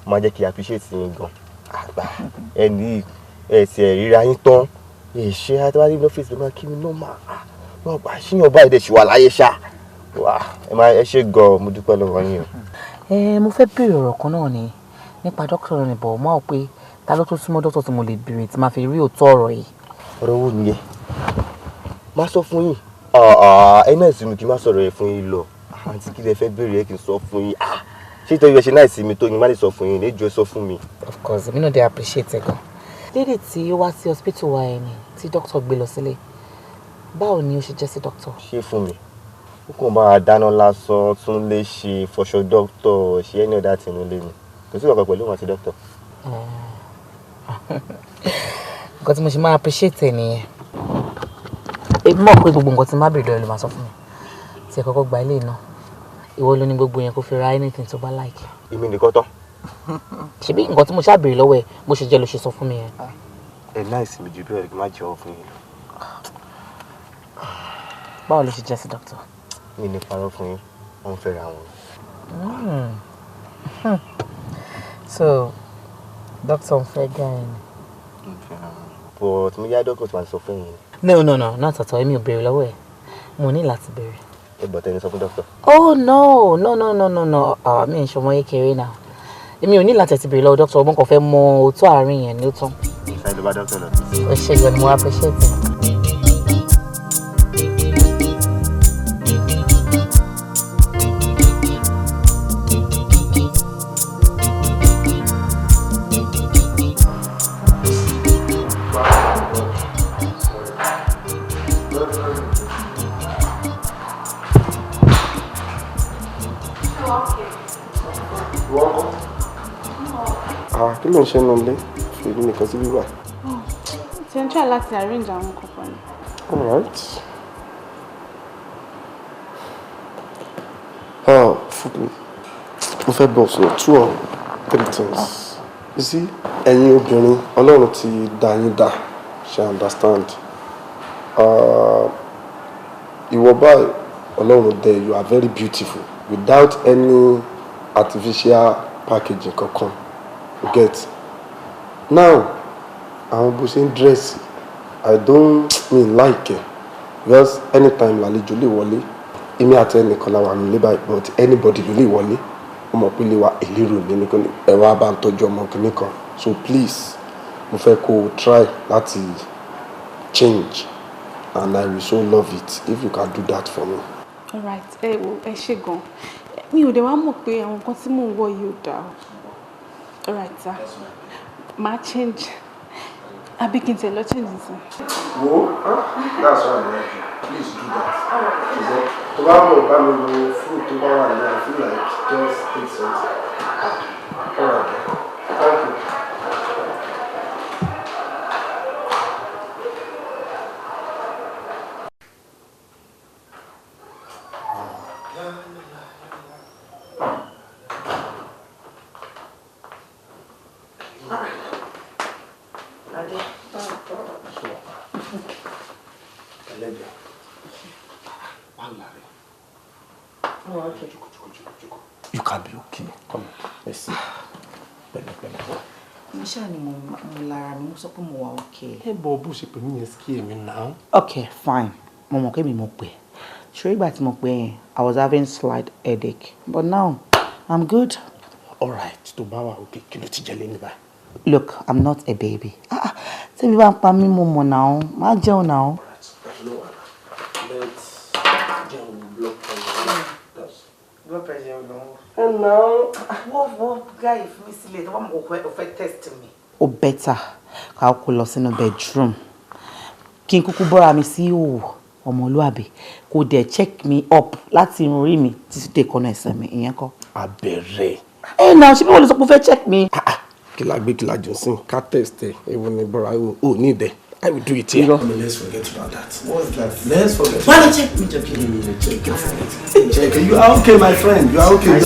[SPEAKER 7] máa jẹ́ kí appreciate yín gan. Àgbà ẹni ẹ ti ẹ̀ ríra yín tán, ẹ ṣe àtàwárí lọ́fíìsì ló máa kí mi normal. Wọ́n gbà ṣíyàn báyìí dẹ̀ ṣì wà láyé ṣá. Ẹ máa ẹ ṣe gan, mo dúpẹ́ lọ́wọ́ yín o.
[SPEAKER 12] Ẹ mo fẹ́ béèrè ọ̀rọ̀ kan náà ni nípa dókítà ni, bọ̀ mo rò pé ta ló tún súnmọ́ dókítà tí mo lè béèrè tí máa fi rí òótọ́ ọ̀rọ̀ yìí?
[SPEAKER 7] Ọ̀rọ̀ wo nìyẹn? Má sọ fún yín. Ẹ náà sì mú kí n má sọ̀rọ̀ yẹn fún yín lọ. Àǹtí, kí lẹ fẹ́ béèrè ẹ kí n sọ fún yín? Ṣé ìtọ́jú ẹ ṣe náà ìsinmi tó ni má lè sọ fún yín, lè jọ sọ fún mi.
[SPEAKER 12] Of course, èmi náà dẹ̀ appreciate ẹ gan. Lady tí ó wá sí hospital wa ẹni tí doctor gbé lọ sílé, báwo ni ó ṣe jẹ́ sí doctor?
[SPEAKER 7] Ṣé fún mi? Ó kàn bá a dáná lásán, tún lè ṣe fọṣọ doctor, ṣe any other thing nílé ni. Kò sí ọ̀kan pẹ̀lú òun àti doctor.
[SPEAKER 12] Nǹkan tí mo ṣe máa appreciate ẹ nìyẹn. Èmi mọ̀ pé gbogbo nǹkan tí má bèrè lọ́wọ́ ló máa sọ fún mi. Tí ẹ kọ́kọ́ gba ilé náà, ìwọ ló ní gbogbo yẹn kó fi ra anything tó bá like.
[SPEAKER 7] Èmi nìkan tán.
[SPEAKER 12] Ṣebí nǹkan tí mo ṣáà bèrè lọ́wọ́ ẹ bó ṣe jẹ́ ló ṣe sọ fún mi yẹn.
[SPEAKER 7] Ẹ láìsí mi ju bẹ́ẹ̀ kí n má jẹ́wọ́ fún yín lọ.
[SPEAKER 12] Báwo ló ṣe jẹ́ sí doctor?
[SPEAKER 7] Mi ní parọ́ fún yín, wọ́n ń fẹ́ra wọn.
[SPEAKER 12] So, doctor ń fẹ́ guy ni.
[SPEAKER 7] But mo yá doctor tí wàá sọ fún yín.
[SPEAKER 12] No, no, no, not at all. Èmi ò béèrè lọ́wọ́ ẹ̀. Mo ní láti béèrè.
[SPEAKER 7] Ẹ bọ̀ tẹ́ni sọ fún doctor.
[SPEAKER 12] Oh no, no, no, no, no, no. Mi ò ṣọmọ kékeré náà. Èmi ò ní láti ti béèrè lọ́wọ́ doctor, mo kàn fẹ́ mọ òótọ́ àárín yẹn ní ó tán.
[SPEAKER 7] Ìfẹ́ ló bá doctor lọ.
[SPEAKER 12] Ó ṣe gan ni mo appreciate it.
[SPEAKER 2] Kí ló ń ṣe nulẹ̀ fi èmi nìkan sí bíbá?
[SPEAKER 13] Ti ń try láti arrange àwọn kankan ni.
[SPEAKER 2] All right. Fún mi, mo fẹ́ bọ̀ sọ̀rọ̀ two or three things. You see, ẹ̀yin obìnrin, Ọlọ́run ti dá yín dá, ṣe understand. Ìwọ báyìí, Ọlọ́run dẹ̀, you are very beautiful without any artificial packaging kankan. You get. Now, àwọn bó ṣe ń dress, I don't mean like it because anytime lálejò lè wọlé, èmi àti ẹnìkan la wà nílé báyìí, but anybody ló lè wọlé. Ó mọ̀ pé lè wa ìlérò mi nìkan ẹ wá bá ń tọ́jú ọmọ kìíní kan. So please, mo fẹ́ kó o try láti change and I will so love it if you can do that for me.
[SPEAKER 13] All right, ẹ wo ẹ ṣé gan. Mi ò dẹ̀ wá mọ̀ pé àwọn nǹkan tí mò ń wọ̀ yìí ò dáa. All right, sir. Ma change. Àbí kí n tẹ̀ lọ change nsìn.
[SPEAKER 2] Wo, that's why I like you. Please do that. Ṣùgbọ́n tó bá mọ̀ bá mi wo fruit tó bá wà ní, I feel like just take something. All right, thank you. You can be okay. Come on, let's see. Pẹ̀lẹ́ pẹ̀lẹ́.
[SPEAKER 1] Mo ṣáà ni mo lára mi, mo sọ pé mo wà okay.
[SPEAKER 2] Ẹ bọ̀ bó ṣe pè mí yẹn sí èmi náà.
[SPEAKER 1] Okay, fine. Mo mọ̀ pé mi mo pè. Ṣé ìgbà tí mo pè yẹn, I was having slight headache. But now, I'm good.
[SPEAKER 2] All right, tó bá wà okay, kí ló ti jẹ lẹ́nu báyìí?
[SPEAKER 1] Look, I'm not a baby. Ah, tí mi bá ń pa mí mo mọ̀ náà, má jẹun náà.
[SPEAKER 2] Let's jẹun blood pressure.
[SPEAKER 1] Blood pressure ló ń.
[SPEAKER 2] Hello.
[SPEAKER 1] Wọ́n guy fi mí sílẹ̀ tó bá mọ̀ kó fẹ́ test mi. Ó better ká kó lọ sínú bedroom kí n kúkú bọ́ra mi sí òwò ọmọlúàbí kó dẹ̀ check me up láti irun orí mi títí dé kọ́nà ẹsẹ̀ mi, ìyẹn kọ́.
[SPEAKER 2] Abẹ́rẹ́.
[SPEAKER 1] Ẹ náà ṣé bí wọ́n lè sọ pé ó fẹ́ check me.
[SPEAKER 2] Kí la gbé kí la jù sí ká test ẹ ewu ni bọ́ra o ní ìdẹ. I will do it here. Let's forget about that.
[SPEAKER 1] What's that?
[SPEAKER 2] Let's forget.
[SPEAKER 1] Why don't check me, Joki?
[SPEAKER 2] Check, check. Check. You are okay, my friend. You are okay.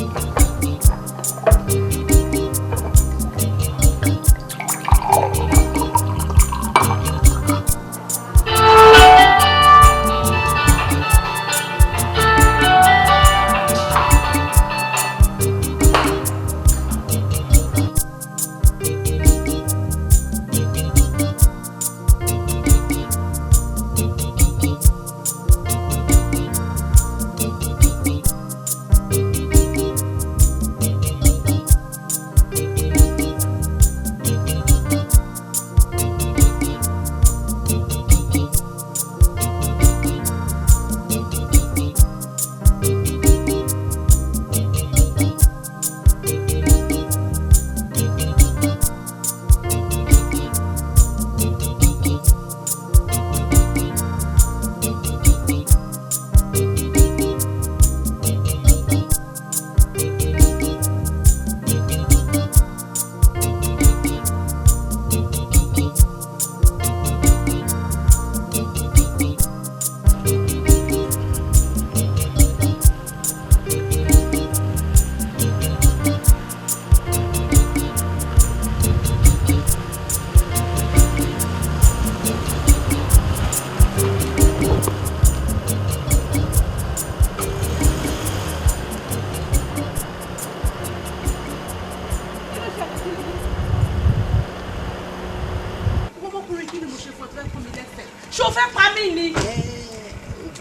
[SPEAKER 8] mí ni.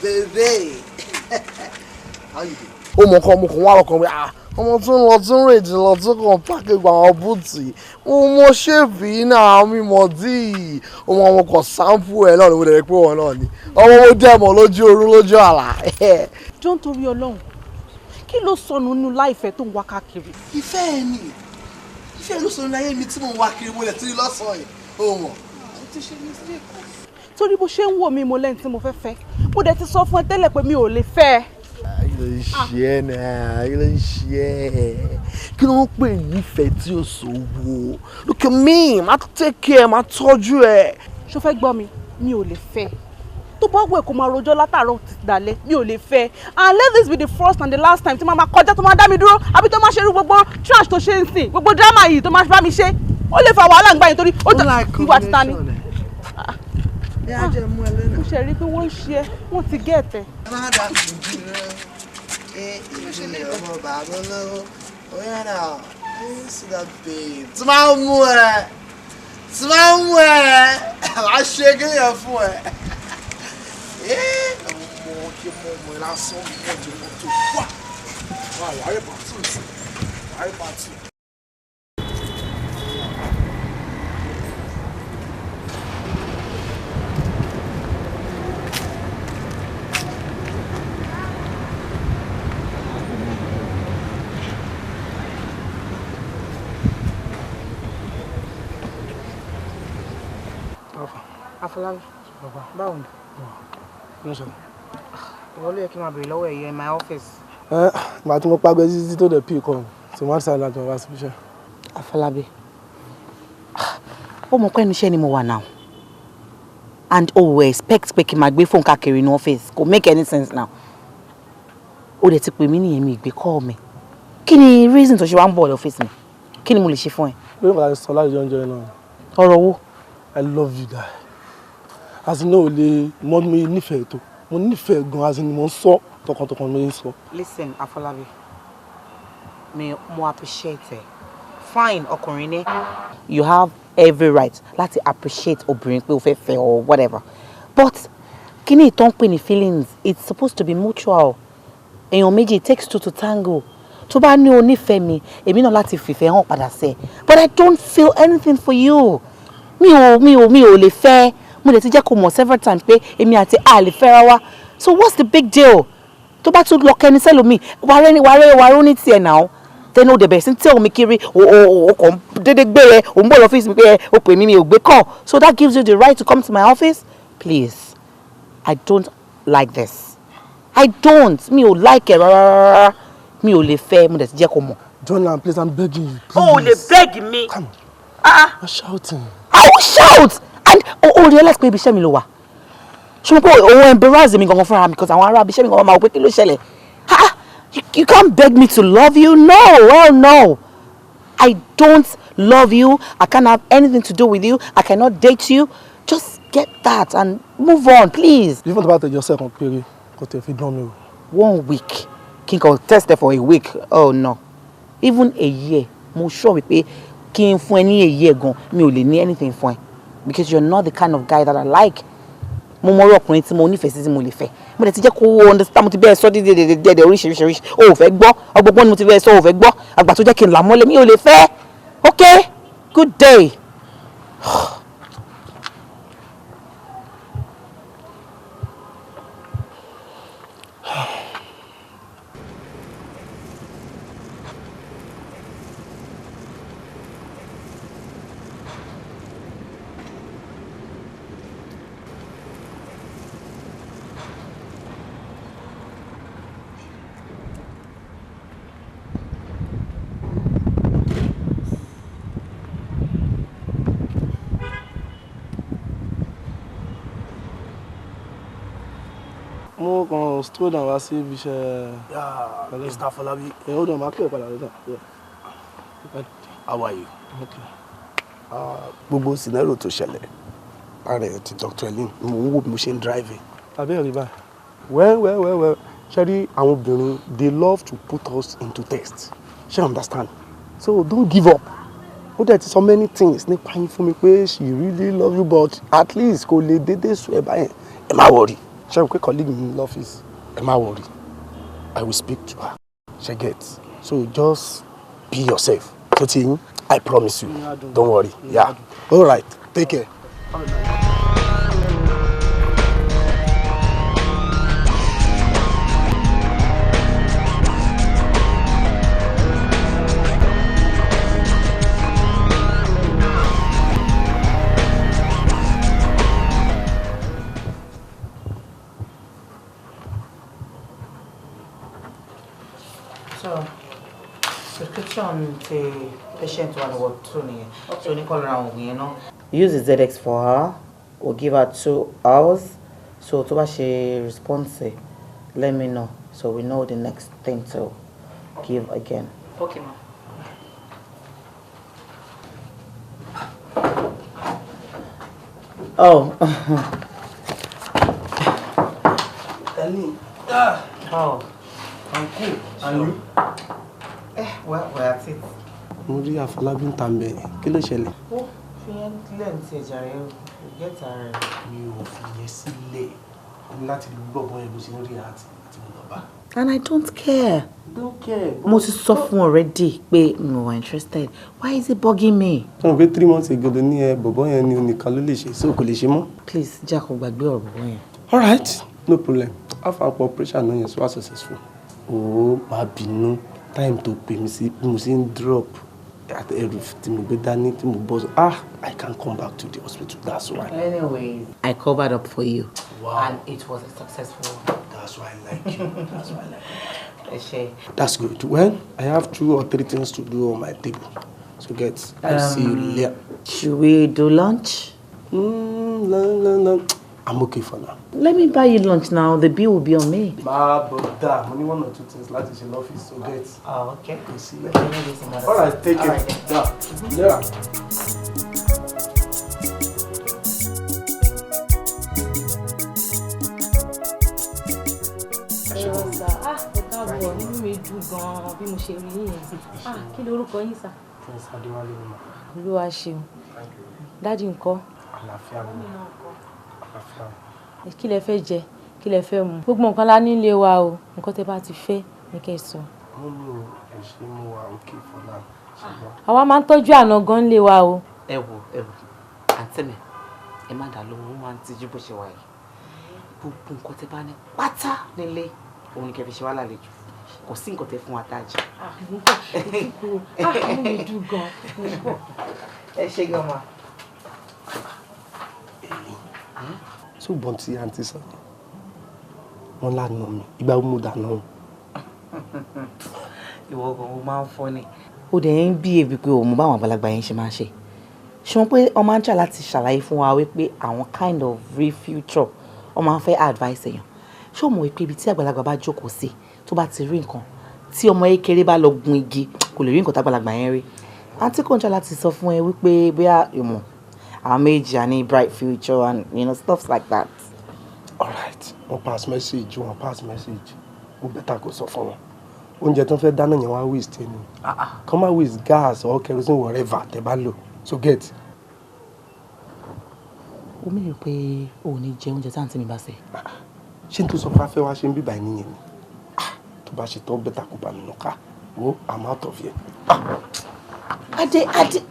[SPEAKER 15] Bébé, how you doing? Ó mọ nǹkan, mo kàn wá lọkàn mi, ah, ọmọ tó ń lọ tó ń rèjì lọ tó kàn páàkì gba àwọn búùtì, mo mọ ṣéèpì yìí náà, mi mọ̀ dí i mo àwọn kan sáǹpù ẹ̀ náà ni mo dẹ̀ rí pé wọn náà ni ọmọ mo dẹ̀ mọ̀ lójú oorun lójú àlá.
[SPEAKER 8] Jọ ń torí Ọlọ́run, kí ló sọnù nínú láìfẹ́ tó ń wá káàkiri?
[SPEAKER 15] Ìfẹ́ ẹ ni, ìfẹ́ ló sọnù láyé mi tí mò ń wá kiri, mo lẹ̀ tí lọ́sàn-án yìí, ó mọ̀.
[SPEAKER 8] Mo ti ṣe mistake. Torí bó ṣe ń wò mí, mo lẹ́ni tí mo fẹ́ fẹ́. Mo dẹ̀ ti sọ fún ẹ tẹ́lẹ̀ pé mi ò lè fẹ́ ẹ.
[SPEAKER 15] Kí ló ń ṣe ẹ́ náà? Kí ló ń ṣe ẹ́? Kí ló ń pè nífẹ̀ẹ́ tí ò sówó? Look at me, máa take care, máa tọ́jú ẹ.
[SPEAKER 8] Ṣó fẹ́ gbọ́ mi? Mi ò lè fẹ́. Tó bá wù ẹ́ kó máa rojọ́ látàárọ̀ títí dalẹ́, mi ò lè fẹ́. And let this be the first and the last time tí máa máa kọjá tó máa dá mi dúró, àbí tó máa ṣerú gbogbo trash tó ṣe ń sìn, gbogbo drama yìí tó máa bá mi ṣe. Ó lè fa wàhálà ńgbà yẹn torí ó jọ ìwà títa ni. Mo ṣe rí i pé wọ́n ń ṣe ẹ́, wọ́n ti gé ẹ̀tẹ̀.
[SPEAKER 15] Má dà kù dúró. Ọmọ bàbá olówó, oya náà, see that babe. Tí máa ń mú ẹ, tí máa ń mú ẹ, máa ṣe kéèyàn fún ẹ. Ọmọ kí mo mọ lásán mọ́ ju mọ́tò wá. Wà wà rí pàtó sí, wà rí pàtó.
[SPEAKER 1] Afọlábí, báwo ni? Ìwọ ló yẹ kí n máa béèrè lọ́wọ́ ẹ̀yẹ in my office.
[SPEAKER 16] Ẹ ìgbà tí mo pàgbẹ́ títí tó dẹ̀ pí kọ́ tí wọ́n sáré láti wá síbi iṣẹ́.
[SPEAKER 1] Afọlábí, ó mọ̀ pé ẹnu iṣẹ́ ni mo wà now and o ò expect pé kí n máa gbé fóònù káàkiri ní office, kò make any sense now. Ó dẹ̀ ti pè mí nìyẹn, mi ìgbé call mi. Kí ni reason tó ṣe wá ń bọ̀ lọ́fíìsì mi? Kí ni mo lè ṣe fún ẹ?
[SPEAKER 16] Lórí nǹkan láti sọ láti oúnjẹ náà.
[SPEAKER 1] Ọ̀rọ̀ wo?
[SPEAKER 16] I love you guy. As in, o lè mọ mi nífẹ̀ẹ́ tó. Mo nífẹ̀ẹ́ gan, as in mo ń sọ tọkàntọkàn mi ń sọ.
[SPEAKER 1] Listen, Afọlábí, mi mo appreciate ẹ. Fine, ọkùnrin ni. You have every right láti appreciate obìnrin pé o fẹ́ fẹ́ or whatever. But kí ni ìtàn pè ní feelings? It's supposed to be mutual. Èèyàn méjì, it takes two to tango. Tó bá ní o nífẹ̀ẹ́ mi, èmi náà láti fìfẹ́ hàn padà sí ẹ. But I don't feel anything for you. Mi ò lè fẹ́. Mo lè ti jẹ́ kó mọ̀ several times pé èmi àti a lè fẹ́ra wa. So what's the big deal? Tó bá tún lọ kẹni sẹ́lòmíì, wàá rẹ́ wàá rẹ́ ní tiẹ̀ náà. Then o dẹ̀ bẹ̀rẹ̀ sí tell mi kiri, o kàn dédé gbé rẹ, o ń bọ̀ lọ́fíìsì mi pé o pè mí, mi ò gbé call. So that gives you the right to come to my office? Please, I don't like this. I don't. Mi ò like ẹ rárá. Mi ò lè fẹ́, mo dẹ̀ ti jẹ́ kó mọ̀.
[SPEAKER 16] John, please, I'm begging you. Please.
[SPEAKER 1] O ò lè beg mi.
[SPEAKER 16] Come on.
[SPEAKER 1] Ah.
[SPEAKER 16] You're shouting.
[SPEAKER 1] I will shout! And o realize pé ibi iṣẹ́ mi ló wà. Ṣé mo pé òun embarrass mi gangan fúnra mi, because àwọn ará ibi iṣẹ́ mi gangan máa wò pé kí ló ṣẹlẹ̀. Ah, you can't beg me to love you. No, well, no. I don't love you. I can't have anything to do with you. I cannot date you. Just get that and move on, please.
[SPEAKER 16] Even tó bá tẹ̀jọ́ sẹ́ẹ̀kan péré, kò tẹ̀ fi dán mi o.
[SPEAKER 1] One week. Kí n kàn test there for a week. Oh no. Even a year. Mo sure wípé kí n fún ẹ ní a year gan, mi ò lè ní anything fún ẹ. Because you're not the kind of guy that I like. Mo mọ irú ọkùnrin tí mo nífẹ̀ẹ́ sí tí mo lè fẹ́. Mo dẹ̀ ti jẹ́ kó o understand, mo ti bẹ́ẹ̀ sọ dídé dídé oríṣiríṣi. O ò fẹ́ gbọ́. Ọgbọ́gbọ́n ni mo ti bẹ́ẹ̀ sọ, o ò fẹ́ gbọ́. Àgbà tó jẹ́ kí n là mọ́lẹ̀, mi ò lè fẹ́. Okay? Good day.
[SPEAKER 16] Mo kàn stroll down wá sí ibi iṣẹ́.
[SPEAKER 17] Yeah, Mr. Afolabi.
[SPEAKER 16] Ẹ hold on, máa pè é padà later. Yeah.
[SPEAKER 17] How are you?
[SPEAKER 16] Okay.
[SPEAKER 2] Gbogbo scenario tó ṣẹlẹ̀ lára ẹ̀ ti Dr. Elin, mo ń wò bí mo ṣe ń drive.
[SPEAKER 16] Tàbí ẹ̀rí báyìí.
[SPEAKER 2] Well, ṣe rí àwọn obìnrin, they love to put us into test, ṣe understand? So don't give up. Ó dẹ̀ ti sọ many things nípa yín fún mi pé she really love you, but at least kò lè dédé sọ ẹ̀ báyẹn. Ẹ má worry. Ṣé o pé colleague mi lọ́fíìsì? Ẹ má worry. I will speak to her. Ṣé get? So just be yourself. Tó ti yín, I promise you. Don't worry. Yeah. All right. Take care.
[SPEAKER 1] So, prescription ti patient one ward two nìyẹn. So ní kọ́ lọ ra àwọn oògùn yẹn náà. Use the ZX for her. We'll give her 2 hours. So tó bá ṣe response ẹ̀, let me know so we know the next thing to give again.
[SPEAKER 12] Okay, ma.
[SPEAKER 1] Oh.
[SPEAKER 16] Darling.
[SPEAKER 1] Oh.
[SPEAKER 16] I'm cool. And you?
[SPEAKER 1] Eh, well, we're at it.
[SPEAKER 2] Mo rí Àfọlábí ń ta ń bẹ̀ yẹn. Kí ló ṣẹlẹ̀?
[SPEAKER 1] Ó fi yẹn lẹ́ǹ tí ẹja rẹ̀ get her.
[SPEAKER 16] Mi ò fi yẹn sílẹ̀. Mo ní láti gbọ́ bọ́ yẹn bó ṣe ń rí àti mo lọ bá.
[SPEAKER 1] And I don't care.
[SPEAKER 16] Don't care.
[SPEAKER 1] Mo ti sọ fún already pé mi ò wà interested. Why is it bugging me?
[SPEAKER 2] Ṣé mo pé 3 months ago ló ní ẹ bọ̀bọ́ yẹn ni onìkan ló lè ṣe, so kò lè ṣe mọ́?
[SPEAKER 1] Please, jẹ́ kó gbàgbé ọ̀rọ̀ bọ̀bọ́ yẹn.
[SPEAKER 2] All right, no problem. Alpha pọ̀ pressure náà yẹn so wá successful. Ó máa bínú time tó pè mí sí bí mo ṣe ń drop àti ẹrù tí mo gbé dání tí mo bọ́ sọ, ah, I can't come back to the hospital, that's why.
[SPEAKER 1] Anyways, I covered up for you.
[SPEAKER 2] Wow.
[SPEAKER 1] And it was a successful one.
[SPEAKER 2] That's why I like you. That's why I like you.
[SPEAKER 1] Ẹ ṣé.
[SPEAKER 2] That's good. Well, I have two or three things to do on my table. So get, I'll see you later.
[SPEAKER 1] Should we do lunch?
[SPEAKER 2] No, no, no. I'm okay for now.
[SPEAKER 1] Let me buy you lunch now. The bill will be on me.
[SPEAKER 2] Má bother. Mo ní one or two things láti ṣe lọ́fíìsì, so get.
[SPEAKER 1] Oh, okay.
[SPEAKER 2] Kò sí.
[SPEAKER 1] Okay, maybe some other
[SPEAKER 2] All right, take
[SPEAKER 1] All
[SPEAKER 2] it.
[SPEAKER 1] right, then.
[SPEAKER 2] Yeah. Yeah.
[SPEAKER 18] Ẹ sà, ah, ẹ káàbọ̀, inú mi dùn gan-an bí mo ṣe rí yín yẹn. Ah, kí lorúkọ yín, sà?
[SPEAKER 2] Prince Adéwálé ni mo.
[SPEAKER 18] Olúwa ṣeun. Daddy ńkọ́?
[SPEAKER 2] Àlàáfíà ni. Àlàáfíà ni.
[SPEAKER 18] Kí lẹ fẹ́ jẹ? Kí lẹ fẹ́ mu? Gbogbo nǹkan la nílé wa o. Nǹkan tẹ́ bá ti fẹ́ ni kẹ́ ẹ sọ.
[SPEAKER 2] Mo ní o, ẹ ṣé, mo wà okay for now. Ṣùgbọ́n
[SPEAKER 18] Àwa máa ń tọ́jú àna gan nílé wa o.
[SPEAKER 1] Ẹ wo, ẹ wo, àǹtí mi, ẹ má dà lóhùn, ó máa ń tijú bó ṣe wà yìí. Gbogbo nǹkan tẹ́ bá ní pátá nílé, òun ni kẹ́ fi ṣe wá lálejò. Kò sí nǹkan tẹ́ fún wa tá a jẹ.
[SPEAKER 18] Ah, mo ń bọ̀, ah, inú mi dùn gan. Mo ń bọ̀.
[SPEAKER 1] Ẹ ṣé gan ma.
[SPEAKER 2] Ṣùgbọ́n tí àǹtí sọ ni wọ́n lánàá mi, ìgbà wo mo dáná o?
[SPEAKER 1] Ìwọ gan, o máa ń fọ́ ni. Ó dẹ̀ ń bí ebi pé òun báwọn àgbàlagbà yẹn ṣe máa ń ṣe. Ṣé wọn pé wọ́n máa ń try láti ṣàlàyé fún wa wípé àwọn kind of real future, wọ́n máa ń fẹ́ advice èèyàn. Ṣé o mọ̀ wípé ibi tí àgbàlagbà bá jókòó sí, tó bá ti rí nǹkan, tí ọmọ kékeré bá lọ gun igi, kò lè rí nǹkan tágbàlagbà yẹn rí? Àǹtí kò ń try láti sọ fún ẹ wípé bóyá ìmọ̀ àwọn méjì á ní bright future and stuff like that.
[SPEAKER 2] Alright, wọ́n pass message, wọ́n pass message. Ó better kó sọ fún wọn. Oúnjẹ tó ń fẹ́ dáná yẹn wá waste ni. Kàn má waste gas or kerosene, whatever tẹ́ bá lò. So get.
[SPEAKER 1] O mìíràn pé o ò ní jẹ oúnjẹ tí àǹtí mi bá sè.
[SPEAKER 2] Ṣé n tó sọ fún afẹ́ wá ṣe ń bíbà nìyẹn ni? Ah, tó bá ṣe tán, better kó bá mi nù ká. Wo, I'm out of here.
[SPEAKER 1] Adé, Adé.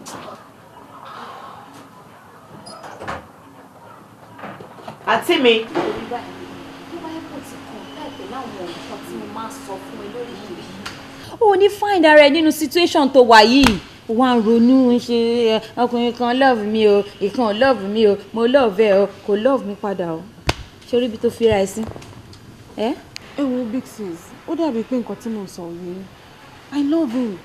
[SPEAKER 1] Àǹtí mi.
[SPEAKER 19] Tó bá yẹ kó ti kàn láìpẹ́ láwọn nǹkan tí mo máa ń sọ fún ẹ lóríṣiríṣi. O ò ní find ara ẹ nínú situation tó wà yìí. Wà ń ronú ṣe ọkùnrin kan love mi o, ìkan ò love mi o, mo love ẹ o, kò love mi padà o. Ṣé orí ibi tó fi ra ẹ sí? Ẹ?
[SPEAKER 8] Ẹ wo, big sis, ó dàbí pé nǹkan tí mo sọ yìí, I love him,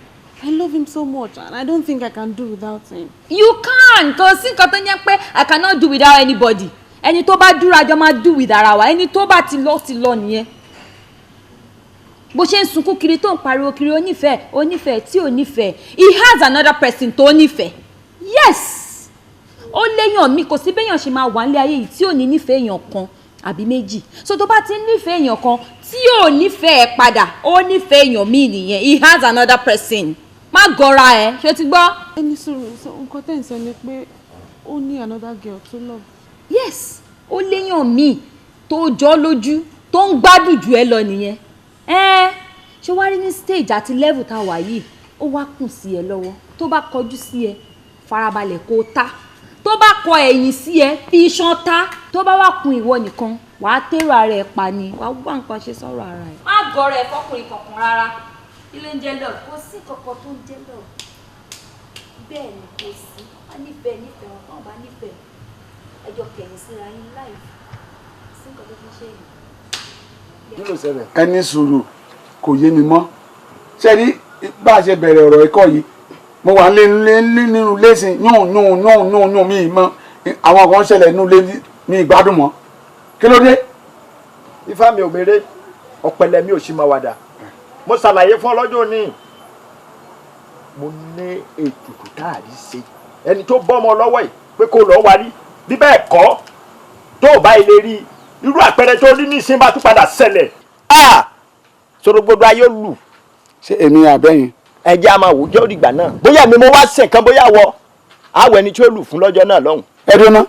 [SPEAKER 8] I love him so much, and I don't think I can do without him.
[SPEAKER 19] You can. Kò sí nǹkan tó ń jẹ́ pé I cannot do without anybody. Ẹni tó bá dúró, àjọ máa do with ara wa. Ẹni tó bá ti lọ, ti lọ nìyẹn. Bó ṣe ń sunkún kiri, tó ń pariwo kiri, onífẹ̀ẹ́, onífẹ̀ẹ́ tí ò nífẹ̀ẹ́, he has another person tó nífẹ̀ẹ́. Yes, ó léèyàn mi. Kò sí béèyàn ṣe máa wà nílé ayé yìí tí ò ní nífẹ̀ẹ́ èèyàn kan àbí méjì. So tó bá ti ń nífẹ̀ẹ́ èèyàn kan tí ò nífẹ̀ẹ́ padà, ó nífẹ̀ẹ́ èèyàn míì nìyẹn. He has another person. Má gọra ẹ, ṣé o ti gbọ́?
[SPEAKER 8] Ẹni sọ̀rọ̀ sọ, nǹkan tẹ́ ń sọ ni pé ó ní another girl tó love?
[SPEAKER 19] Yes, ó léèyàn míì. tó jọ lójú tó ń gbádùn jù ẹ lọ nìyẹn. Ẹ ṣé wàá rí ní stage àti level tá a wà yìí, ó wá kùn sí ẹ lọ́wọ́. Tó bá kọjú sí ẹ, farabalẹ̀ kó ta. Tó bá kọ ẹ̀yìn sí ẹ, fi iṣan ta. Tó bá wá kun ìwọ nìkan, wàá tèrò ara ẹ pa ni, wàá wá nǹkan ṣe sọ̀rọ̀ ara ẹ. Má gọrọ ẹ fọkùnrin kankan rárá. Kí ló ń jẹ́ love? Kò sí kankan tó ń jẹ́ love. Bẹ́ẹ̀ ni kò sí. Wọ́n nífẹ̀ẹ́ nífẹ̀ẹ́ wọn, kàn bá nífẹ̀ẹ́. Ẹjọ́ kẹ̀yìn síra yín láì sí nǹkan tó fi ṣe yìí.
[SPEAKER 5] Ẹ ní sùúrù, kò yé mi mọ́. Ṣé rí bá a ṣe bẹ̀rẹ̀ ọ̀rọ̀ ẹ̀kọ́ yìí, mo wà nínú lẹ́sìn yún yún yún yún yún mi mọ́. Àwọn kan ṣẹlẹ̀ nínú ilé mi ìgbádùn mọ́. Kí ló dé?
[SPEAKER 6] Ifá mi ò mèrè, ọ̀pẹ̀lẹ̀ mi ò sì máa wàdà. Mo ṣàlàyé fún ọ lọ́jọ́ òní. Mo ní ètùtù tá a rí ṣe. Ẹni tó bọ́ ọmọ lọ́wọ́ yìí pé kó lọ́ọ́ warí. Bí bẹ́ẹ̀ kọ́, tó o bá ilé rí irú àpẹẹrẹ tó rí nísìnyí bá tún padà ṣẹlẹ̀. Sọ̀rọ̀gbọ̀dọ̀ ayé lù.
[SPEAKER 5] Ṣé èmi àbẹ́yìn?
[SPEAKER 6] Ẹ jẹ́ a máa wò jẹ́ òdìgbà náà. Bóyá mi mo wá ṣe nǹkan bóyá wọ. Àwọ̀ ẹni tí ó lù fún lọ́jọ́ náà lọ́hùn.
[SPEAKER 5] Ẹ dúná.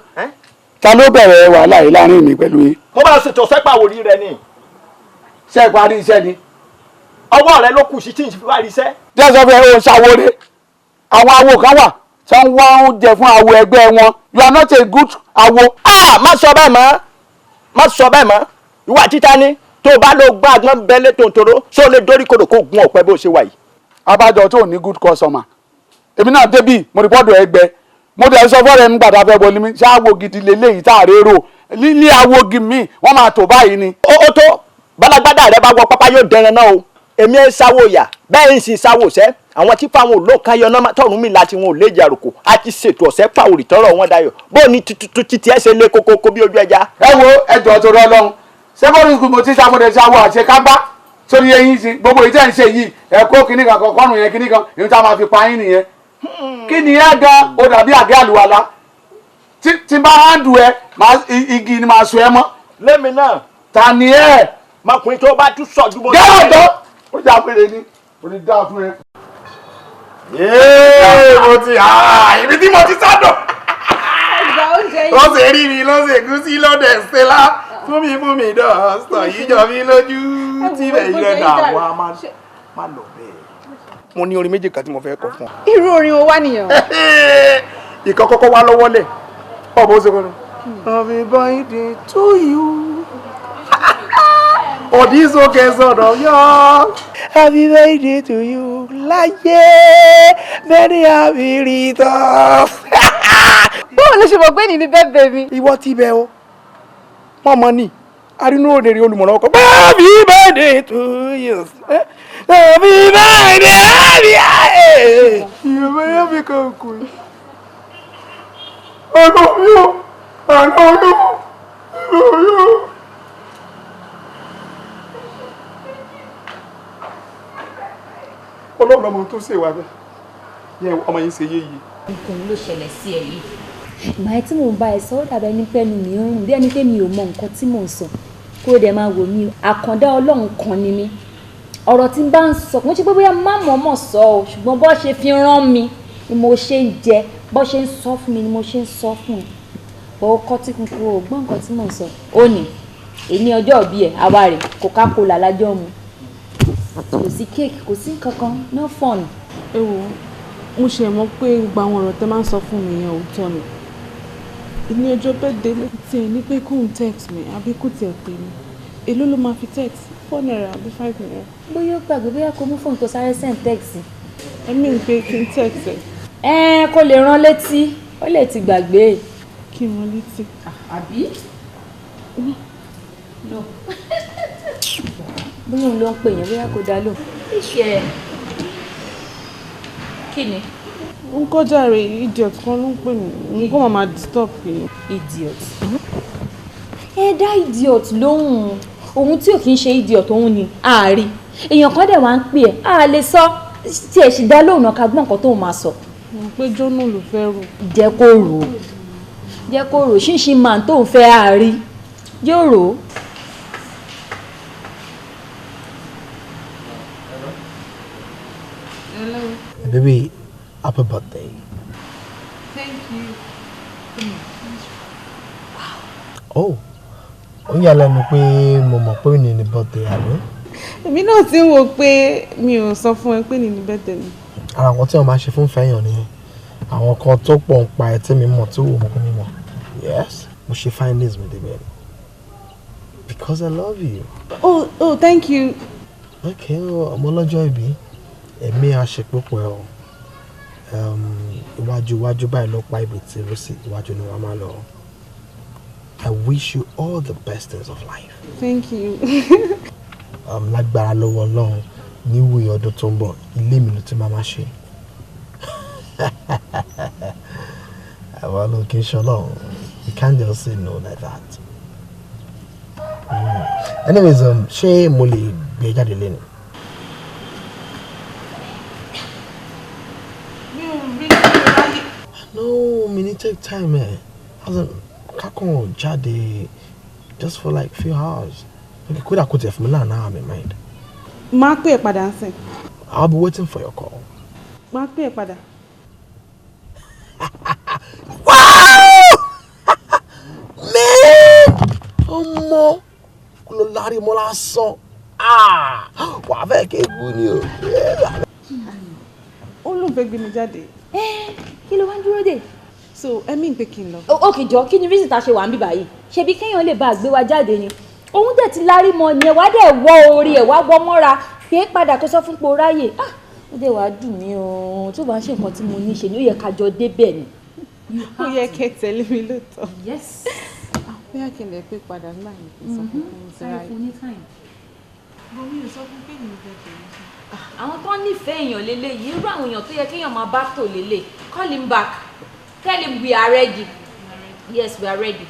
[SPEAKER 5] Ta ló bẹ̀rẹ̀ wàhálà yìí láàrin mi pẹ̀lú yín?
[SPEAKER 6] Mo máa ṣètò sẹ́pà wòlíì rẹ ni.
[SPEAKER 5] Ṣé ẹ parí iṣẹ́ ni?
[SPEAKER 6] Ọwọ́ rẹ ló kù sí tí n fi wá rí iṣẹ́.
[SPEAKER 5] Jẹ́ sọ fún ẹ o ṣàwọlé. Àwọn awo kan wà tí wọ́n wá oúnjẹ fún awo ẹgbẹ́ wọn. You are not a good awo.
[SPEAKER 6] Má sọ bẹ́ẹ̀ mọ́, má sọ bẹ́ẹ̀ mọ́. Ìwà títa ni tó o bá lọ gbọ́ àgbọn bẹ́lẹ̀ tòǹtòrò ṣó o lè dórí kodò kó gun ọ̀pẹ bó ṣe wà yìí.
[SPEAKER 5] Abájọ tó ní good customer. Èmi náà débì mo rí bọ́ọ̀dù ẹgbẹ́. Mo dẹ̀ sọ fọ́ọ̀rẹ́ mi gbàdá fẹ́ wọlé mi ṣáàwó gidi lélẹ́yìí tá a rérò lílé awo gi mi wọ́n máa tò báyìí ni.
[SPEAKER 6] Ó tó balagbada rẹ bá wọ pápá yóò dẹran náà o. Èmi ẹ sáwó yà bẹ́ẹ̀ ń sin sáwó sẹ́ àwọn tí fáwọn olóòka yọ náà tọ̀run mi láti wọn ò lè jàrùkù a ti ṣètò ọ̀sẹ̀ pàwòrì tọrọ wọn dayọ̀ bó ní tuntun títí ẹ ṣe lé kókókó bí ojú ẹja.
[SPEAKER 5] Ẹ wo ẹjọ́ tó rọ lọ́hùn secondary school mo ti ṣàmúdẹ ṣàwọ àṣekágbá sórí eyín sí gbogbo ìtẹ́ ń ṣe yìí ẹ kó kinní kan kọkọrùn yẹn kinní kan èyí tá a máa fi pa yín nìyẹn. Kí ni ẹ gan o dàbí àgé àlùwàlá tí bá handù ẹ igi ni màá sọ ẹ mọ́.
[SPEAKER 6] Lémi náà.
[SPEAKER 5] Ta ni ẹ.
[SPEAKER 6] Mọkùnrin tó bá tún sọ ju bó.
[SPEAKER 5] Gẹ́rọ̀ tó ó jà péré ni ó ní dáa fún ẹ.
[SPEAKER 20] Yéé mo ti ibi tí mo ti sádọ̀. Ó ṣe rí mi ló ṣe gúsí lọ́dẹ̀ ṣẹlá fún mi dọ̀sọ̀ yìí jọ mi lójú tí bẹ́ẹ̀ yìí rẹ̀ dà wá má lọ bẹ́ẹ̀. Mo ní orin méjì kan tí mo fẹ́ kọ fún ọ.
[SPEAKER 8] Irú orin wo wá nìyẹn?
[SPEAKER 20] Ìkan kọ́kọ́ wá lọ́wọ́ lẹ̀ ọ̀bọ̀ ó ṣe kọ́ni. Happy birthday to you. Ọ̀dísókè sọ̀rọ̀ yọ. Happy birthday to you láyé many happy returns.
[SPEAKER 8] Báwo ló ṣe mọ̀ pé ní ní birthday mi?
[SPEAKER 20] Ìwọ ti bẹ̀ o. Wọ́n mọ ní arínú òdèrè olùmọ̀ràn ọkọ̀. Happy birthday to you. Happy birthday happy birthday. Ìyọ̀bẹ yóò fi kàn kù. Ọ̀nà mi ò, ọ̀nà mi ò, ọ̀nà mi ò. Ọlọ́run ọmọ tó ṣèwà bẹ́ẹ̀ yẹn ọmọ yìí ṣe yéye.
[SPEAKER 19] Nǹkan ló ṣẹlẹ̀ sí ẹ yìí. Ìgbà yẹn tí mò ń bá ẹ sọ ó dàbí ẹni pé ẹnu mi ń rùn bí ẹni pé mi ò mọ nǹkan tí mò ń sọ. Kó o dẹ̀ máa wò mí o, àkàndá Ọlọ́run kan ni mí. Ọ̀rọ̀ tí n bá ń sọ kò ń ṣe pé bóyá má mọ̀ọ́mọ̀ sọ o, ṣùgbọ́n bó ṣe fi rán mi ni mo ṣe ń jẹ, bó ṣe ń sọ fún mi ni mo ṣe ń sọ fún ẹ. Bọ́ ó kọ́ tí kúkú o gbọ́ nǹkan tí mò ń sọ. Ó ní èní ọjọ́ ìbí ẹ̀ àwa rẹ̀ Coca-Cola lájọ́ mu. Kò sí cake, kò sí nǹkankan, no fun.
[SPEAKER 8] Ẹ wo, mo ṣe mọ̀ pé gbogbo àwọn ọ̀rọ̀ tẹ́ máa ń sọ fún mi yẹn òótọ́ ni. Ní ọjọ́ birthday mi tiẹ̀ ní pé kóun text mi àbí kó tiẹ̀ pè mí. Èló ló máa fi text? 4 naira àbí 5 naira?
[SPEAKER 19] Bóyá ó gbàgbé bóyá kó mú fóònù tó sáré send text.
[SPEAKER 8] Ẹ̀mí ń pé kí n text ẹ̀.
[SPEAKER 19] Ẹ kó lè rán létí, ó lè ti gbàgbé.
[SPEAKER 8] Kí n rán létí.
[SPEAKER 19] Àbí? No. Bóyá òun ló ń pè yẹn bóyá kò dá lò. Iṣẹ́ kí ni?
[SPEAKER 8] N kọjá rẹ̀ idiot kan ló ń pè mí, n kò máa disturb mi.
[SPEAKER 19] Idiot. Ẹ dá idiot lóhùn. Òun tí ò kí ń ṣe idiot òun ni ààrí. Èèyàn kan dẹ̀ wá ń pè ẹ́, a lè sọ tí ẹ̀ sì dá lóhùn náà ká gbọ́ nǹkan tóun máa sọ.
[SPEAKER 8] Mo pé Jónà ló fẹ́ rò.
[SPEAKER 19] Jẹ́ kó rò ó. Jẹ́ kó rò ó. Ṣínṣin màá tóun fẹ́ àárí. Yóò rò ó.
[SPEAKER 17] Baby, happy birthday.
[SPEAKER 8] Thank you.
[SPEAKER 17] Oh, Ó yà lẹ́nu pé mo mọ̀ pé òní ni birthday àbí?
[SPEAKER 13] Èmi náà ti ń wo pé mi ò sọ fún ẹ pé ní birthday mi.
[SPEAKER 17] Ara nǹkan tí wọ́n máa ṣe fún fẹ́yàn nìyẹn. Àwọn kan tó pọ̀ ń pa ẹ tí mi mọ̀ tí wò mọ̀ pé mi mọ̀. Yes, mo ṣe findings mi débẹ̀ ni. Because I love you.
[SPEAKER 13] Oh, thank you.
[SPEAKER 17] Okay, ọmọ ọlọ́jọ́ ìbí, ẹ̀mí àṣepọ̀pọ̀ ẹ̀ o. Iwájú iwájú báyìí ló pa ibi tí ó sì iwájú ni wàá máa lọ. I wish you all the best things of life.
[SPEAKER 13] Thank you.
[SPEAKER 17] Lágbára lọ́wọ́ Ọlọ́run níwòye ọdún tó ń bọ̀ ilé mi ló ti máa ṣe. Àwọn ló kì í ṣọlọ́run. You can't just say no like that. Anyways, ṣé mo lè gbé jáde lẹ́nu?
[SPEAKER 13] Mi ò rí ráyè.
[SPEAKER 17] No, mi ní take time ẹ̀. As in, kákan jáde just for like few hours. Okay, kódà kó tiẹ̀ fún mi láàánú àmì mind.
[SPEAKER 13] Máa pè é padà nsìn.
[SPEAKER 17] I'll be waiting for your call.
[SPEAKER 13] Máa pè é padà.
[SPEAKER 17] Wow! Man! Ọmọ kò lọ lárí mọ́ lásán. Wàá fẹ́ kéèkù ni o.
[SPEAKER 13] Ó lóun fẹ́ gbé mi jáde.
[SPEAKER 19] Kí ló wá ń dúró dè?
[SPEAKER 13] So ẹ̀mí ń pé kí n lọ.
[SPEAKER 19] Ok jọ, kí ni reason ta ṣe wà ń bí báyìí? Ṣebí kéèyàn lè bá gbé wa jáde ni. Òun dẹ̀ ti lárí mọ ni ẹ̀ wá dẹ̀ wọ orí ẹ̀ wá wọ́ mọ́ra pé padà kó sọ fún pé o ráyè. Ó dẹ̀ wá dùn mí o, tó bá ń ṣe nǹkan tí mo ní ṣe ni ó yẹ ká jọ débẹ̀ ni.
[SPEAKER 13] Ó yẹ kẹ́ tẹ̀lé mi lóòótọ́.
[SPEAKER 19] Yes.
[SPEAKER 13] Bóyá kí n lè pé padà nígbà yẹn kí n sọ fún pé mo ti ráyè. Bọ́ mi ò sọ fún pé mi ò fẹ́ tẹ̀lé.
[SPEAKER 19] Àwọn tó nífẹ̀ẹ́ èèyàn lélẹ̀ yìí, irú àwọn èèyàn tó yẹ kéèyàn máa bá tò lélẹ̀. Call him back. Tell him we are ready. Yes, we are ready.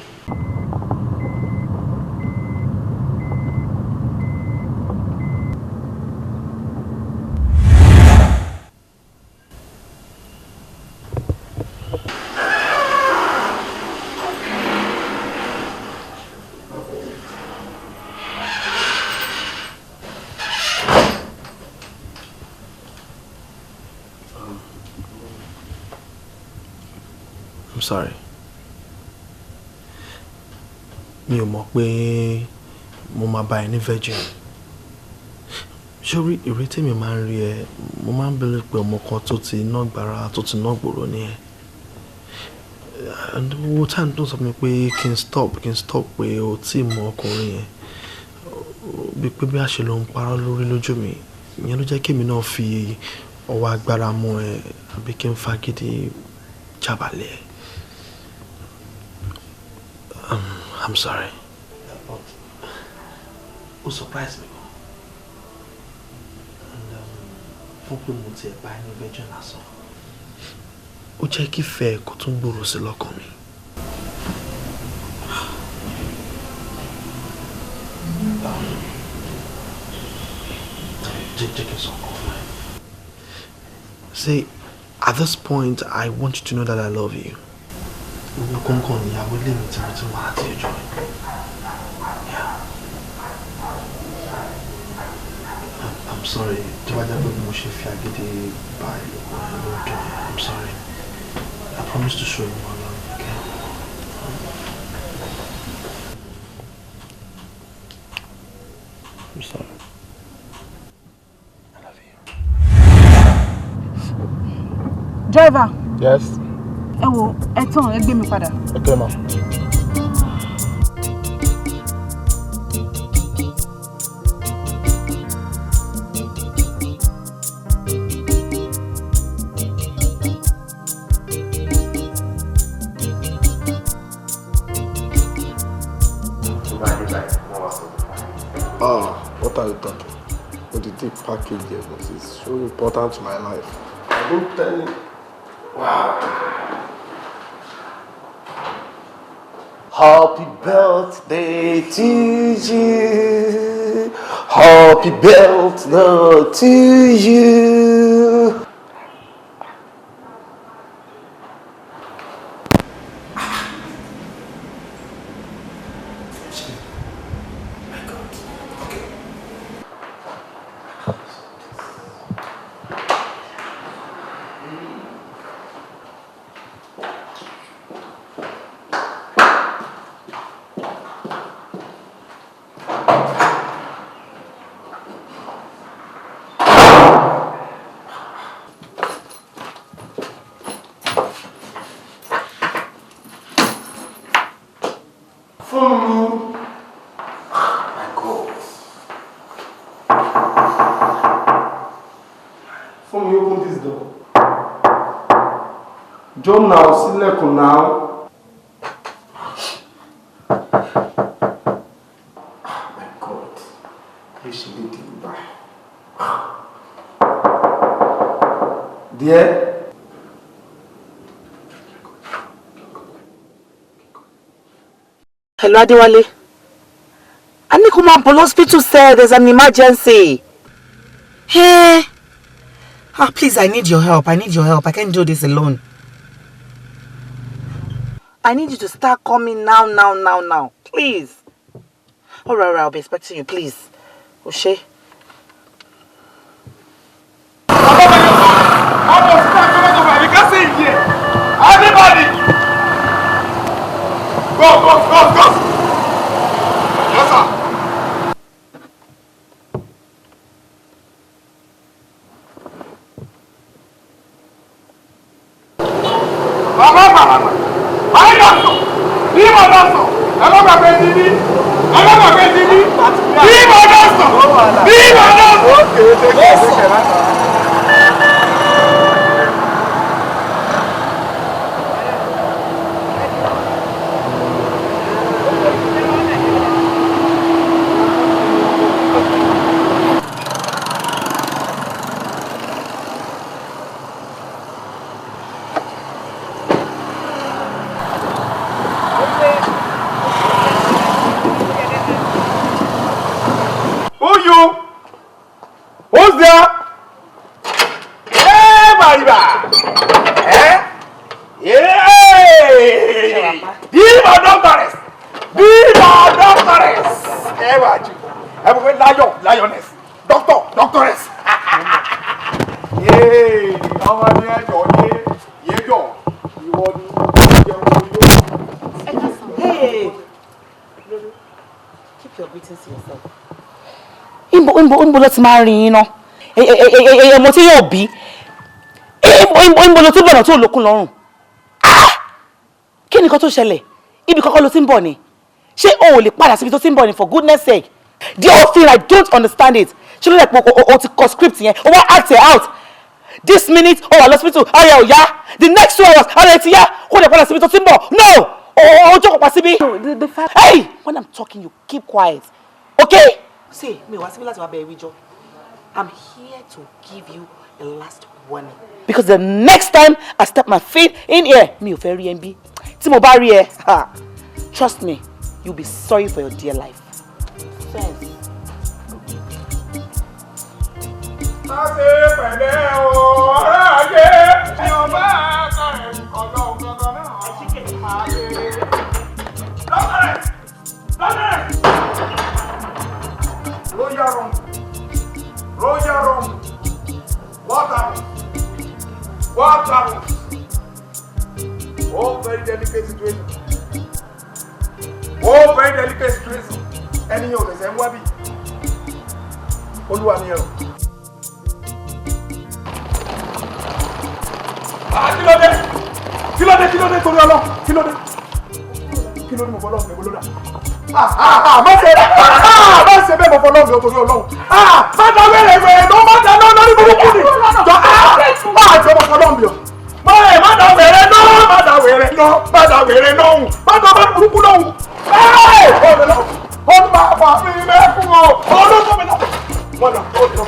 [SPEAKER 17] I'm sorry. Mi ò mọ̀ pé mo máa bá ẹ ní virgin. Sórí ìrètí mi máa ń rí ẹ, mo máa ń believe pé ọmọ kan tó ti ná gbàrà tó ti ná gbòòrò ni ẹ. And owó time tó ń sọ fún mi pé kí n stop pé o tí mọ ọkùnrin yẹn. Bí pé bí a ṣe ló ń parọ́ lórí lójú mi, ìyẹn ló jẹ́ kí èmi náà fi ọwọ́ agbára mú ẹ àbí kí n fagídí jábàlẹ̀. I'm sorry. But ó surprise me gan. And fún pé mo tiẹ̀ bá ẹni virgin lásán. Ó jẹ́ kí ìfẹ́ kó tún gbòòrò sí lọ́kàn mi. Jẹ́ kí n sọ ọkọ fún ẹ. See, at this point, I want you to know that I love you. Ìwọ kọ̀ọ̀kan ìyàwó ilé mi tí mo ti wá láti ẹjọ́ ẹ̀. I'm sorry, tó bá jẹ́ pé mo ṣe fi agídí bá ìlòpọ̀ ẹ̀ ló dùn ẹ́. I'm sorry. I promise to show you my love, okay? I'm sorry. I love you.
[SPEAKER 8] Driver.
[SPEAKER 2] Yes.
[SPEAKER 8] Ẹ wo, ẹ tán, ẹ gbé mi padà.
[SPEAKER 2] Okay, ma. What are you talking? What did they package here? It's so important to my life. I don't tell you. Wow.
[SPEAKER 14] Happy birthday to you. Happy birthday to you.
[SPEAKER 2] Jọ́ náà sílẹ̀kùn náà. Ah my God, kí ló ṣe lè dì bá? Díẹ̀.
[SPEAKER 1] Hello, Adéwálé. I need to come up hospital, sir. There's an emergency. Hey. Ah, please, I need your help. I need your help. I can't do this alone. I need you to start coming now, now, now, now. Please. All right, I'll be expecting you, please. Oshe.
[SPEAKER 20] Everybody! Go, go, go, go! Yes, sir. Bàbá màmá, báyìí lọ sọ, bí mo lọ sọ, ẹ má gbàgbé ti bí, ẹ má gbàgbé ti bí, bí mo lọ sọ, bí mo lọ sọ. Who you? Who's there? Hey, Mariba! Eh? Yeah! Viva doctors! Viva doctors! Ẹ wà jù. Ẹ mọ̀ pé lion, lioness, doctor, doctoress. Yéé! Ọmọ mi ẹ jọ yé yé jọ ìwọ ni jẹun yó.
[SPEAKER 1] Hey! Keep your greetings to yourself. Imbo, imbo, imbo ló ti máa ń rin yín ná. Ọmọ tí yóò bí. Imbo, imbo ló ti bọ̀nà tó lókun lọ́rùn. Ah! Kí ni nǹkan tó ṣẹlẹ̀? Ibi kankan ló ti ń bọ̀ ni. Ṣé o ò lè padà síbi tó ti ń bọ̀ ni, for goodness sake? The whole thing, I don't understand it. Ṣé ló lè pọ̀ o ti kọ script yẹn? O wá act it out. This minute, o wà lọ́sibítù, ara ẹ̀ ò yá. The next 2 hours, ara ẹ̀ ti yá. Kó lè padà síbi tó ti ń bọ̀. No! O jókòó pa síbí. Hey! When I'm talking, you keep quiet. Okay? See, mi wá síbí láti wá bẹ ẹ wíjọ́. I'm here to give you a last warning. Because the next time I step my feet in here, mi ò fẹ́ rí ẹ níbí. Tí mo bá rí ẹ, ha, trust me, you'll be sorry for your dear life. Sense.
[SPEAKER 20] Má ṣe pẹ̀lẹ́ o, ọ̀rẹ́ ayé. Ní ọba àkàrẹ̀ ọlọ́run gangan náà. Máa ṣe. Lọ́kàrẹ̀! Lọ́kàrẹ̀! Royal Rumble. Royal Rumble. What happens? What happens? Oh, very delicate situation. Oh, very delicate situation. Ẹni yóò ṣẹ̀ṣẹ̀ ń wá bí. Olúwa mi ẹ̀rọ. Ah, kí ló dé? Kí ló dé? Kí ló dé torí ọlọ́? Kí ló dé? Kí ló dé mo fọlọ́ mi ló dà? Ah ah ah, má ṣe, ah, má ṣe bẹ́ẹ̀, mo fọlọ́ mi torí Ọlọ́run. Ah, má da wẹ́rẹ̀ wẹ́rẹ̀ ló má da lọ lórí burúkú ni. Jọ, ah ah, jọ, mo fọlọ́ mi o. Má ẹ̀ má da wẹ̀rẹ̀ lọ, má da wẹ̀rẹ̀ lọ, má da wẹ̀rẹ̀ lọ́hùn, má da wẹ̀rẹ̀ burúkú lọ́hùn. Ẹ́ẹ̀, ọ̀rẹ́ lọ, ó máa fà mí mẹ́kún o, olóòtú mi náà. Wọ́n lọ, ó lọ,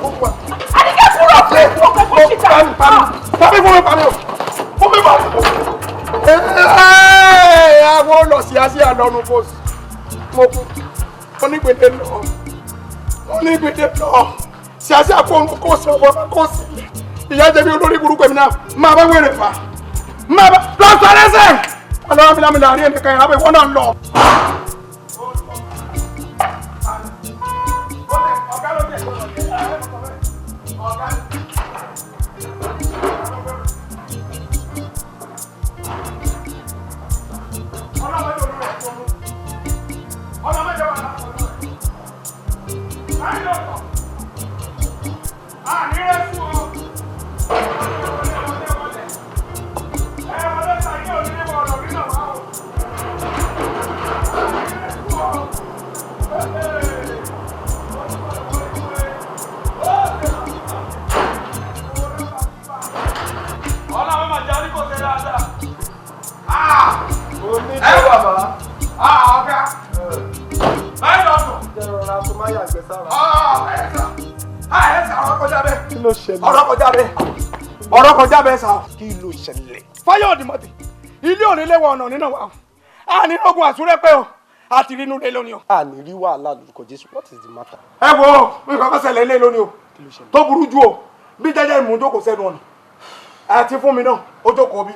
[SPEAKER 20] ó wà.
[SPEAKER 8] Àdìgẹ́, kúrò fún ọkọ̀ kó ṣìta.
[SPEAKER 20] Pàmí fún mi, pàmí o, fún mi, pàmí. Àwọn lọ sí àṣì àlọ́nu bọ́ọ̀sì. Mo kú, onígbèdè lọ, onígbèdè lọ. Sí àṣì àkóhun kò sí ọmọ kò sí. Ìyá jẹ bí olórí burúkú èmi náà, máa bá wẹ̀rẹ̀ fà. Máa bá lọ sọ ẹlẹ́sẹ̀. Ọlọ́run mi lámì láàrin ẹnìkan ìrábọ̀ ìwọ náà lọ.
[SPEAKER 5] bàbá. Ọ̀gá. Báyìí lọ sùn.
[SPEAKER 2] Jẹ́rọ̀ra kó má yàgbẹ́ sára.
[SPEAKER 5] Ẹ sà, ọ̀rọ̀ kọjá bẹ́ẹ̀.
[SPEAKER 2] Kí ló ṣẹlẹ̀?
[SPEAKER 5] Ọ̀rọ̀ kọjá bẹ́ẹ̀. Ọ̀rọ̀ kọjá bẹ́ẹ̀ sà.
[SPEAKER 2] Kí ló ṣẹlẹ̀?
[SPEAKER 5] Fáyọ̀dì mọ̀tì, ilé òní léwọ̀ ọ̀nà nínú wa. A ní ogun àsúrẹ́pẹ́ o, a ti rí inú ilé lónìí o.
[SPEAKER 2] A ní rí wàhálà lórúkọ Jésù. What is the matter?
[SPEAKER 5] Ẹ wo, nǹkan kan ṣẹlẹ̀ ilé lónìí o. Tó burú jù o, bí jẹ́jẹ́ ìmú jókòó sẹ́nu ọ̀nà. Àti fún mi náà, ó jókòó bí.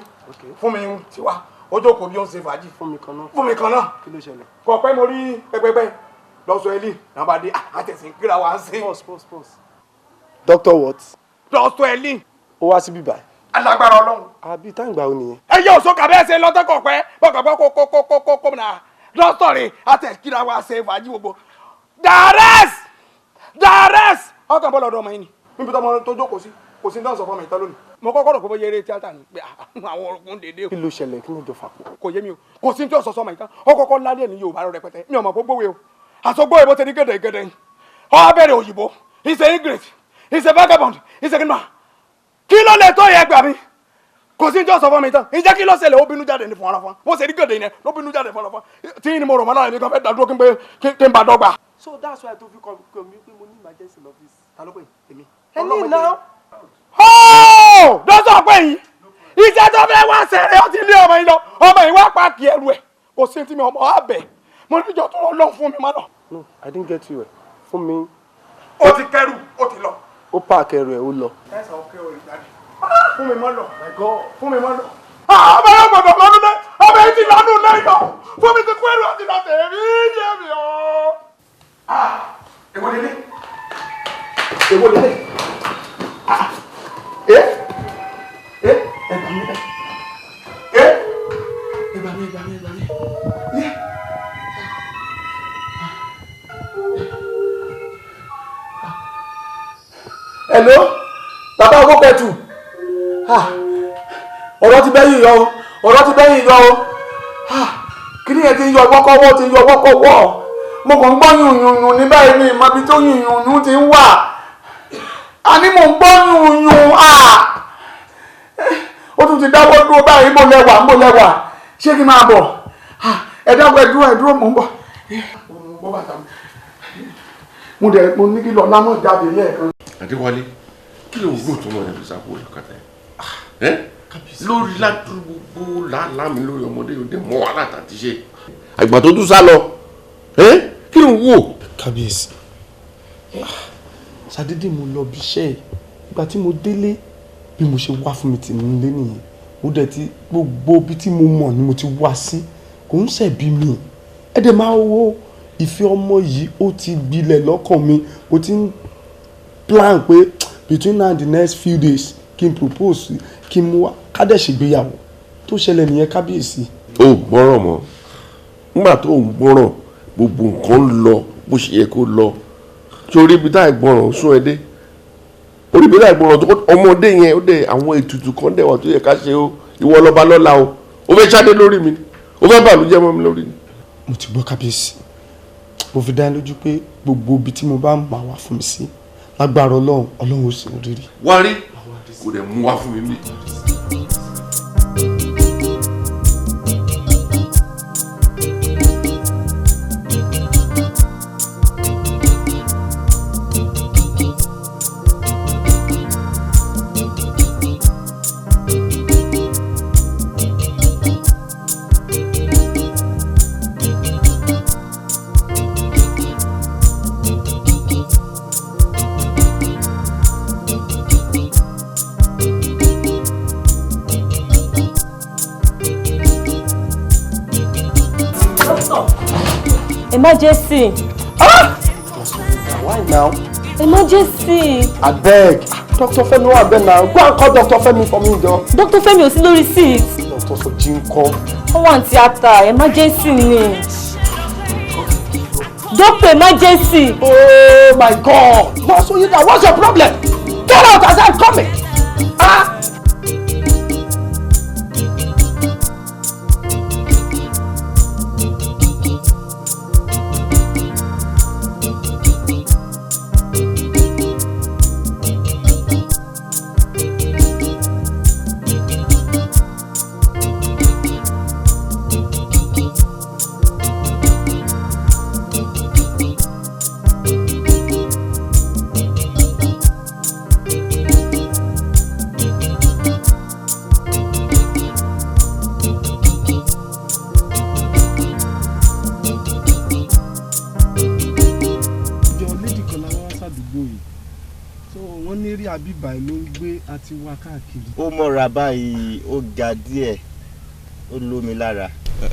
[SPEAKER 5] Fún mi tiwa, ó jókòó bí ó ń ṣe fàájì.
[SPEAKER 2] Fún mi kan náà.
[SPEAKER 5] Fún mi kan náà.
[SPEAKER 2] Kí ló ṣẹlẹ̀?
[SPEAKER 5] Kò pẹ́ mo rí pẹ́pẹ́pẹ́ lọ́sọ̀ Eli náà bá dé àtẹ̀sí kíra wa ń ṣe.
[SPEAKER 2] Pause, pause, pause. Doctor what?
[SPEAKER 5] Dr. Eli.
[SPEAKER 2] Ó wá síbí báyìí.
[SPEAKER 5] Alágbára Ọlọ́run.
[SPEAKER 2] Àbí táǹgbà ó nìyẹn.
[SPEAKER 5] Ẹ yẹ òṣòkà bẹ́ẹ̀ ṣe lọ́tọ́kọ̀ pẹ́ bọ́kàbọ́ kó kó kó kó kó kó náà dọ́tọ̀ rẹ̀ àtẹ̀kíra wa ṣe fàájì gbogbo. Dàrẹ́s dàrẹ́s ọkàn bọ́ lọ́dọ̀ ọmọ yìí ni níbi tó ọmọ tó jókòó sí kò sí ní dáhùn sọ fún ọmọ ìtọ́ lónìí. Mo kọ́kọ́ rò pé bóyá eré tíátà ni pé àwọn orogún dédé o.
[SPEAKER 2] Kí ló ṣẹlẹ̀? Kí ló jọ fàpọ̀?
[SPEAKER 5] Kò yé mi o, kò sí ní tí ọ̀sọ̀ sọmọ ìtàn ó kọ́kọ́ lálẹ́ ní Yorùbá rẹpẹtẹ mi ò mọ̀ gbogbo o àsọgbó ìbò ti ní gẹ̀dẹ̀gẹ̀dẹ̀ ó bẹ̀rẹ̀ òyìnbó he's a ingrate, he's a vagabond, he's a kìnnìún. Kí ló lè tó yẹ gbà mí? Kò sí ní tí ọ̀sọ̀ fún mi tán. Ǹjẹ́ kí ló ṣẹlẹ̀? Ó bínú jáde ní fún ara fún wa. Bó ṣe ní gẹ̀dẹ̀ yẹn ló bínú jáde fún ara fún wa. Tí ni mo rò mọ́ lára mi kan fẹ́ dàdúró kí n pé kí n bá dọ́gba.
[SPEAKER 2] So that's why tó fi kọ mi pé mo ní emergency lọ́fíìsì.
[SPEAKER 5] Ta ló pè èmi?
[SPEAKER 2] Ẹni náà.
[SPEAKER 5] Ó dọ́sọ̀ pé yìí iṣẹ́ tó fẹ́ wá ṣẹlẹ̀ ó ti lé ọmọ yìí lọ. Ọmọ yìí wá pààkì ẹrù ẹ̀. Kò sí tí mi ọmọ á bẹ̀. Mo ní ìjọ tó lọ lọ́n fún mi má lọ.
[SPEAKER 2] No, I didn't get you. Fún mi.
[SPEAKER 5] Ó ti kẹrù, ó ti lọ.
[SPEAKER 2] Ó pààkì ẹrù ẹ̀, ó lọ.
[SPEAKER 5] Ẹ sọ pé o lè jáde. Fún mi mọ́ lọ. Fún mi mọ́ lọ. Ọmọ yóò gbọdọ̀ lọ́dún lé. Ọmọ yìí ti lọ́dún lé lọ. Fún mi ti kú ẹrù àti lọ tẹ̀mí yé mi o. Èwo lélẹ̀? Èwo lélẹ̀? Ẹ ẹ ẹ gbà mí ẹ ẹ gbà mí ẹ gbà mí ẹ gbà mí. Hello, bàbá owó pẹ̀tù. Ọ̀rọ̀ ti bẹ́yìn yọ o, ọ̀rọ̀ ti bẹ́yìn yọ o. Kí ni ẹ ti yọ wọ́kọ́wọ́ ti yọ wọ́kọ́wọ́? Mo kàn ń gbọ́ yùnyùnyùn ní báyìí mi ìmọ̀ ibi tó yùnyùnyùn ti ń wà. A ní mò ń gbọ́ yùnyùn. Ó tún ti dáwọ́ dúró báyìí, mo lẹ́wà mo lẹ́wà. Ṣé kí n máa bọ̀? Ẹ dáwọ́ ẹ dúró ẹ dúró mò ń bọ̀. Mo bọ́ bàtà mi. Mo dẹ̀ mo ní kí lọ lámọ̀ jáde lẹ́ẹ̀kan.
[SPEAKER 3] Adéwálé, kí ló ń rò tó mọ̀ ẹ́ fi sáko lọ́kàtà ẹ̀? Lórí ládùúgbò làálàá mi lórí ọmọdé òde mọ́ wàhálà tàbí ṣe. Àgbà tó tún sá lọ, kí ló ń wò?
[SPEAKER 2] Kábíyèsí, ṣàdédé mo lọ bí iṣẹ́ ẹ̀. Ìgbà tí mo délé bí mo ṣe wá fún mi tì nílé nìyẹn. Mo dẹ̀ ti gbogbo ibi tí mo mọ̀ ni mo ti wá sí. Kò ń ṣẹ̀bi mi. Ẹ dẹ̀ máa wo ìfẹ́ ọmọ yìí ó ti gbilẹ̀ lọ́kàn mi. Mo ti ń plan pé between now and the next few days kí n propose kí n mú wa ká dẹ̀ ṣègbéyàwó. Tó ṣẹlẹ̀ nìyẹn kábíyèsí.
[SPEAKER 3] Ó gbọ́rọ̀ mọ́. Nígbà tó ń gbọ́rọ̀ gbogbo nǹkan ń lọ bó ṣe yẹ kó lọ. Torí ibi tá ìgbọràn sún ẹ dé. Orí ibi tá ìgbọràn tó ọmọdé yẹn ó dẹ̀ àwọn ètùtù kan dẹ̀ wà tó yẹ ká ṣe o. Ìwọ lọ́ba lọ́la o. Ó fẹ́ ṣáde lórí mi ni. Ó fẹ́ bàlújẹ́ mọ́ mi lórí ni.
[SPEAKER 2] Mo ti gbọ́ kábíyèsí. Mo fi dá lójú pé gbogbo ibi tí mo bá máa wà fún mi sí lágbára Ọlọ́run Ọlọ́run ó sì ń rírí.
[SPEAKER 3] Wá rí kò dẹ̀ mú wá fún mi bí.
[SPEAKER 18] Emergency.
[SPEAKER 2] Ah! Why now?
[SPEAKER 18] Emergency.
[SPEAKER 2] Abeg, Dr. Femi wà bẹ́ẹ̀ now. Go and call Dr. Femi for me jọ.
[SPEAKER 18] Dr. Femi ò sí lórí seat.
[SPEAKER 2] Dr. Soji ńkọ́.
[SPEAKER 18] Ó wà ní tíátà, emergency ni. Doctor emergency.
[SPEAKER 2] Oh my God! Nurse Oyinda, what's your problem? Get out as I'm coming! Ah!
[SPEAKER 16] Area bíbá ẹ̀ ló ń gbé àti wá káàkiri.
[SPEAKER 7] Ó mọ́ra báyìí, ó ga díẹ̀, ó lómi lára.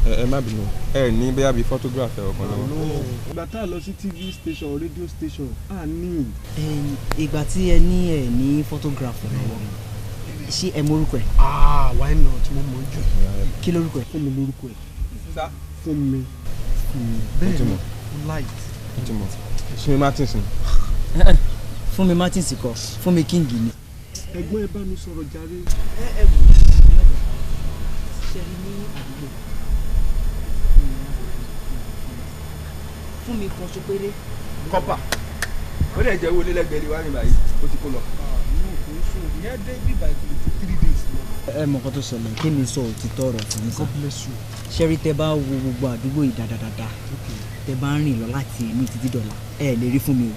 [SPEAKER 21] Ẹ má bínú, ẹ ní bóyá bíi photograph ẹ ọkàn lọ́wọ́.
[SPEAKER 16] Ìgbà tá a lọ sí TV station, radio station, a ní.
[SPEAKER 22] Ìgbà tí ẹ ní ẹ ní photograph lọ́wọ́, ṣé ẹ mọ orúkọ ẹ?
[SPEAKER 16] Ah, why not, mo mọ̀ jù.
[SPEAKER 22] Kí lorúkọ ẹ?
[SPEAKER 16] Fún mi lórúkọ ẹ. Fún mi. Bẹ́ẹ̀ ni, light.
[SPEAKER 21] Fúnmi Martins ni.
[SPEAKER 22] Fúnmi Martins kọ́, Fúnmi King ni.
[SPEAKER 16] Ẹ̀gbọ́n ẹ bá mi sọ̀rọ̀ jàre.
[SPEAKER 22] Ẹ wò ó, ṣe rí ní àdúgbò Fúnmi kan ṣo péré.
[SPEAKER 21] Kọ́pà ó lè jẹ́ owó lélẹ́gbẹ̀ẹ́ ni wàá rìn báyìí, ó ti kó lọ.
[SPEAKER 16] Ìyẹn dé bíbá ìkìlẹ̀ tó 3 days lọ.
[SPEAKER 22] Ẹ mọ nǹkan tó ṣẹlẹ̀, kí ni sọ òtítọ́ ọ̀rọ̀ fún yín sá.
[SPEAKER 16] God bless you.
[SPEAKER 22] Ṣẹ́rí tẹ bá wo gbogbo àdúgbò yìí dáadáa, tẹ bá ń rìn lọ láti èmi títí dọ̀la, ẹ lè rí Fúnmi o.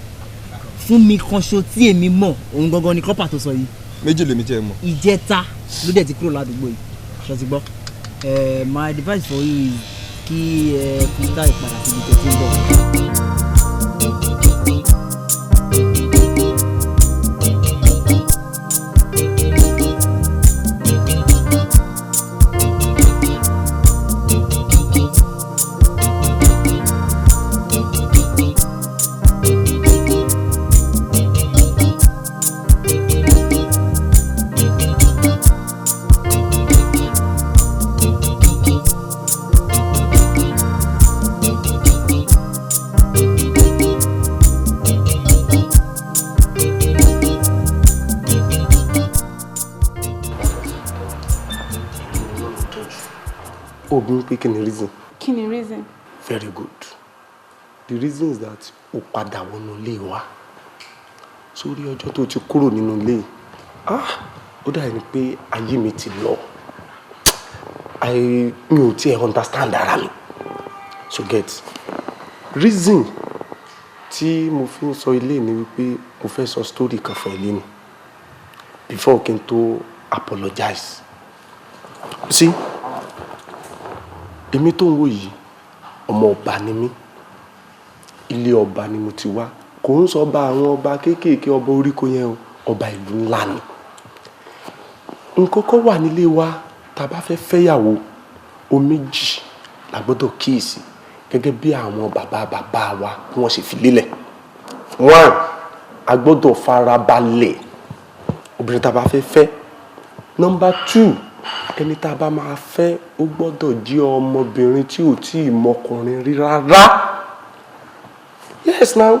[SPEAKER 22] Fúnmi kan ṣo tí èmi mọ̀, òun gangan ni kọ́pà tó sọ yìí.
[SPEAKER 21] Méjì lèmi jẹ́ mọ̀.
[SPEAKER 22] Ìjẹta ló dẹ̀ ti kúrò ládùúgbò yìí, ṣó ti gbọ́? My advice for you is kí ẹ fi táì padà síbi tẹ́ ti ń bọ̀.
[SPEAKER 2] Obìnrin pé kí ni reason?
[SPEAKER 13] Kí ni reason?
[SPEAKER 2] Very good. The reason is that o padà wọnú ilé wa. Sórí ọjọ́ tó ti kúrò nínú ilé, ah, ó dà ní pé ayé mi ti lọ. Mi ò tiẹ̀ understand ara mi. So get reason tí mo fi ń sọ ilé ni wípé mo fẹ́ sọ story kan fún ilé ni before kí n tó apologize. See, èmi tó ń wò yìí, ọmọ ọba ni mí, ilé ọba ni mo ti wá. Kò ń sọ ọba àwọn ọba kéékèèké, ọba oríko yẹn o, ọba ìlú ńlá ni. Nǹkan kan wà nílé wa, tá a bá fẹ́ fẹ́yàwó, o méjì la gbọ́dọ̀ kíyèsí gẹ́gẹ́ bí àwọn bàbá bàbá wa bí wọ́n ṣe fi lélẹ̀. One, a gbọ́dọ̀ farabalẹ̀ obìnrin tá a bá fẹ́ fẹ́. Number two, ẹni tá a bá máa fẹ́, ó gbọ́dọ̀ jẹ́ ọmọbìnrin tí ò tí ì mọkùnrin rí rárá. Yes now,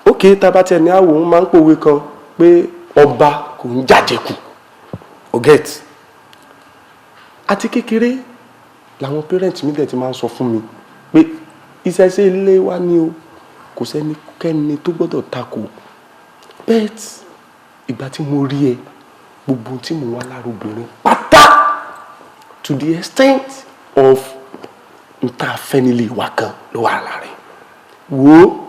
[SPEAKER 2] ok, tá a bá tiẹ̀ ní àwòrán máa ń pòwe kan pé ọba kò ń jàjẹkù, o get. Àti kékeré làwọn parents mi dẹ̀ ti máa ń sọ fún mi pé ìṣẹ̀ṣe ilé wa ni o, kò sẹ́nikẹ́ni tó gbọ́dọ̀ takò. But ìgbà tí mo rí ẹ, gbogbo ohun tí mo wá lára obìnrin pátá, to the extent of n tá a fẹ́ nílé wa kan ló wà lára ẹ̀. Wo,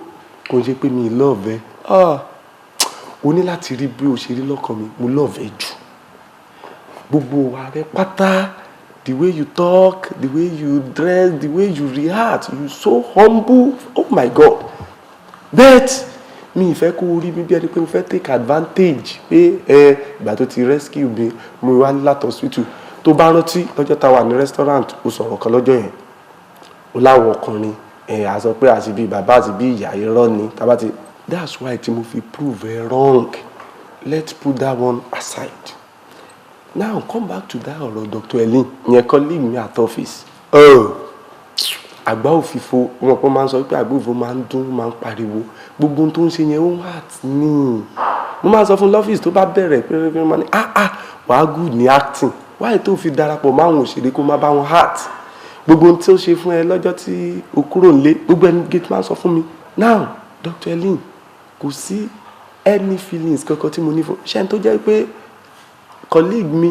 [SPEAKER 2] kò ń ṣe pé mi love ẹ, ah, o ní láti rí bí o ṣe rí lọ́kàn mi, mo love ẹ jù. Gbogbo wa rẹ pátá, the way you talk, the way you dress, the way you react, you so humble, oh my God. But mi ì fẹ́ kó o rí mi bí ẹni pé mo fẹ́ take advantage pé ẹ ìgbà tó ti rescue mi, mo wá láti hospital. Tó bá rántí lọ́jọ́ tá a wà ní restaurant, o sọ̀rọ̀ kan lọ́jọ́ yẹn, o láwọ̀ ọkùnrin ẹ̀ à sọ pé àti bíi bàbá àti bíi ìyá, irọ́ ni tá bá ti. That's why tí mo fi prove ẹ wrong. Let's put that one aside now. Come back to that ọ̀rọ̀ Dr. Ellen yẹn, colleague mi at office. Àgbá òfìfo wọn kò máa ń sọ pé àgbá òfìfo máa ń dún, máa ń pariwo. Gbogbo ohun tó ń ṣe yẹn, ó ń hurt ní. Mo máa sọ fún lọ́fíìsì, tó bá bẹ̀rẹ̀ pérépéré, máa ní, "Ah ah, wàá good ní acting, wáyé tó fi darapọ̀ máwọn òṣèré kó má bá wọn act?" Gbogbo ohun tí ó ṣe fún ẹ lọ́jọ́ tí o kúrò nílé, gbogbo ẹni gate máa ń sọ fún mi. Now, Dr. Ellen, kò sí any feelings kankan tí mo ní fún ṣé ẹni tó jẹ́ pé colleague mi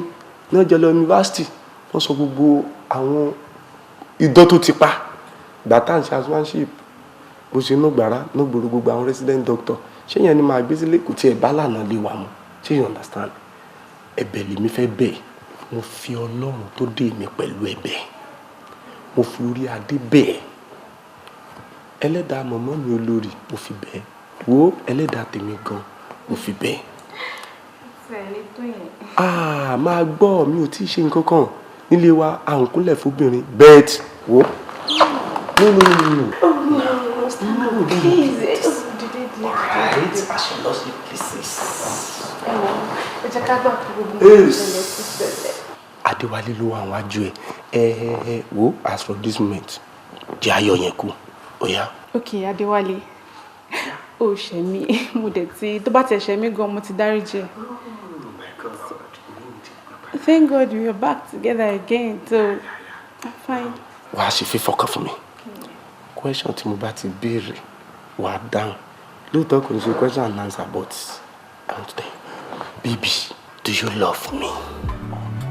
[SPEAKER 2] ní ọjọ́ lọ university. Wọ́n sọ gbogbo àwọn idán tó ti pa ìgbà tá à ń ṣe housemanship, bó ṣe ní gbàrà ní gbòòrò, gbogbo àwọn resident doctor. Ṣé yẹn ni màá gbé sílé? Kò tiẹ̀ bá lànà lè wà mọ́. Ṣé you understand? Ẹ̀bẹ̀ lèmi fẹ́ bẹ̀. Mo fi Ọlọ́run tó dé mi pẹ̀lú ẹ̀bẹ̀, mo fi orí adé bẹ̀, ẹlẹ́dàá mọ̀mọ́ mi olórí mo fi bẹ̀, wo ẹlẹ́dàá tèmi gan mo fi bẹ̀.
[SPEAKER 13] tó yẹn.
[SPEAKER 2] Ah, máa gbọ́, mi ò tí ì ṣe nǹkan kan nílé wa, à ń kúnlẹ̀ fóbìnrin bet wo. No, no, no, no.
[SPEAKER 13] Oh no, stand up, please. Oh, dìde, dìde.
[SPEAKER 2] Right, I shall not sleep places.
[SPEAKER 13] Ẹ wò, ẹ jẹ́ ká gbà pé gbogbo nǹkan ṣẹlẹ̀ sí ṣẹlẹ̀.
[SPEAKER 2] Adéwálé ló wà wájú ẹ. Ẹ ẹ ẹ wo, as from this moment, jẹ́ ayọ̀ yẹn kú. Ó yá.
[SPEAKER 13] Ok, Adéwálé, ó ṣẹ̀ mí, mo dẹ̀ ti, tó bá tiẹ̀ ṣẹ̀ mí gan, mo ti dáríjì ẹ́. Thank God we are back together again, so I'm fine.
[SPEAKER 2] Wàá ṣe fífọ́ kan fún mi. Question tí mo bá ti béèrè, wàá dáhùn. Lóòótọ́ kò ní ṣe question and answer, but I want to tell you, baby, do you love me?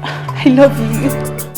[SPEAKER 13] I love you.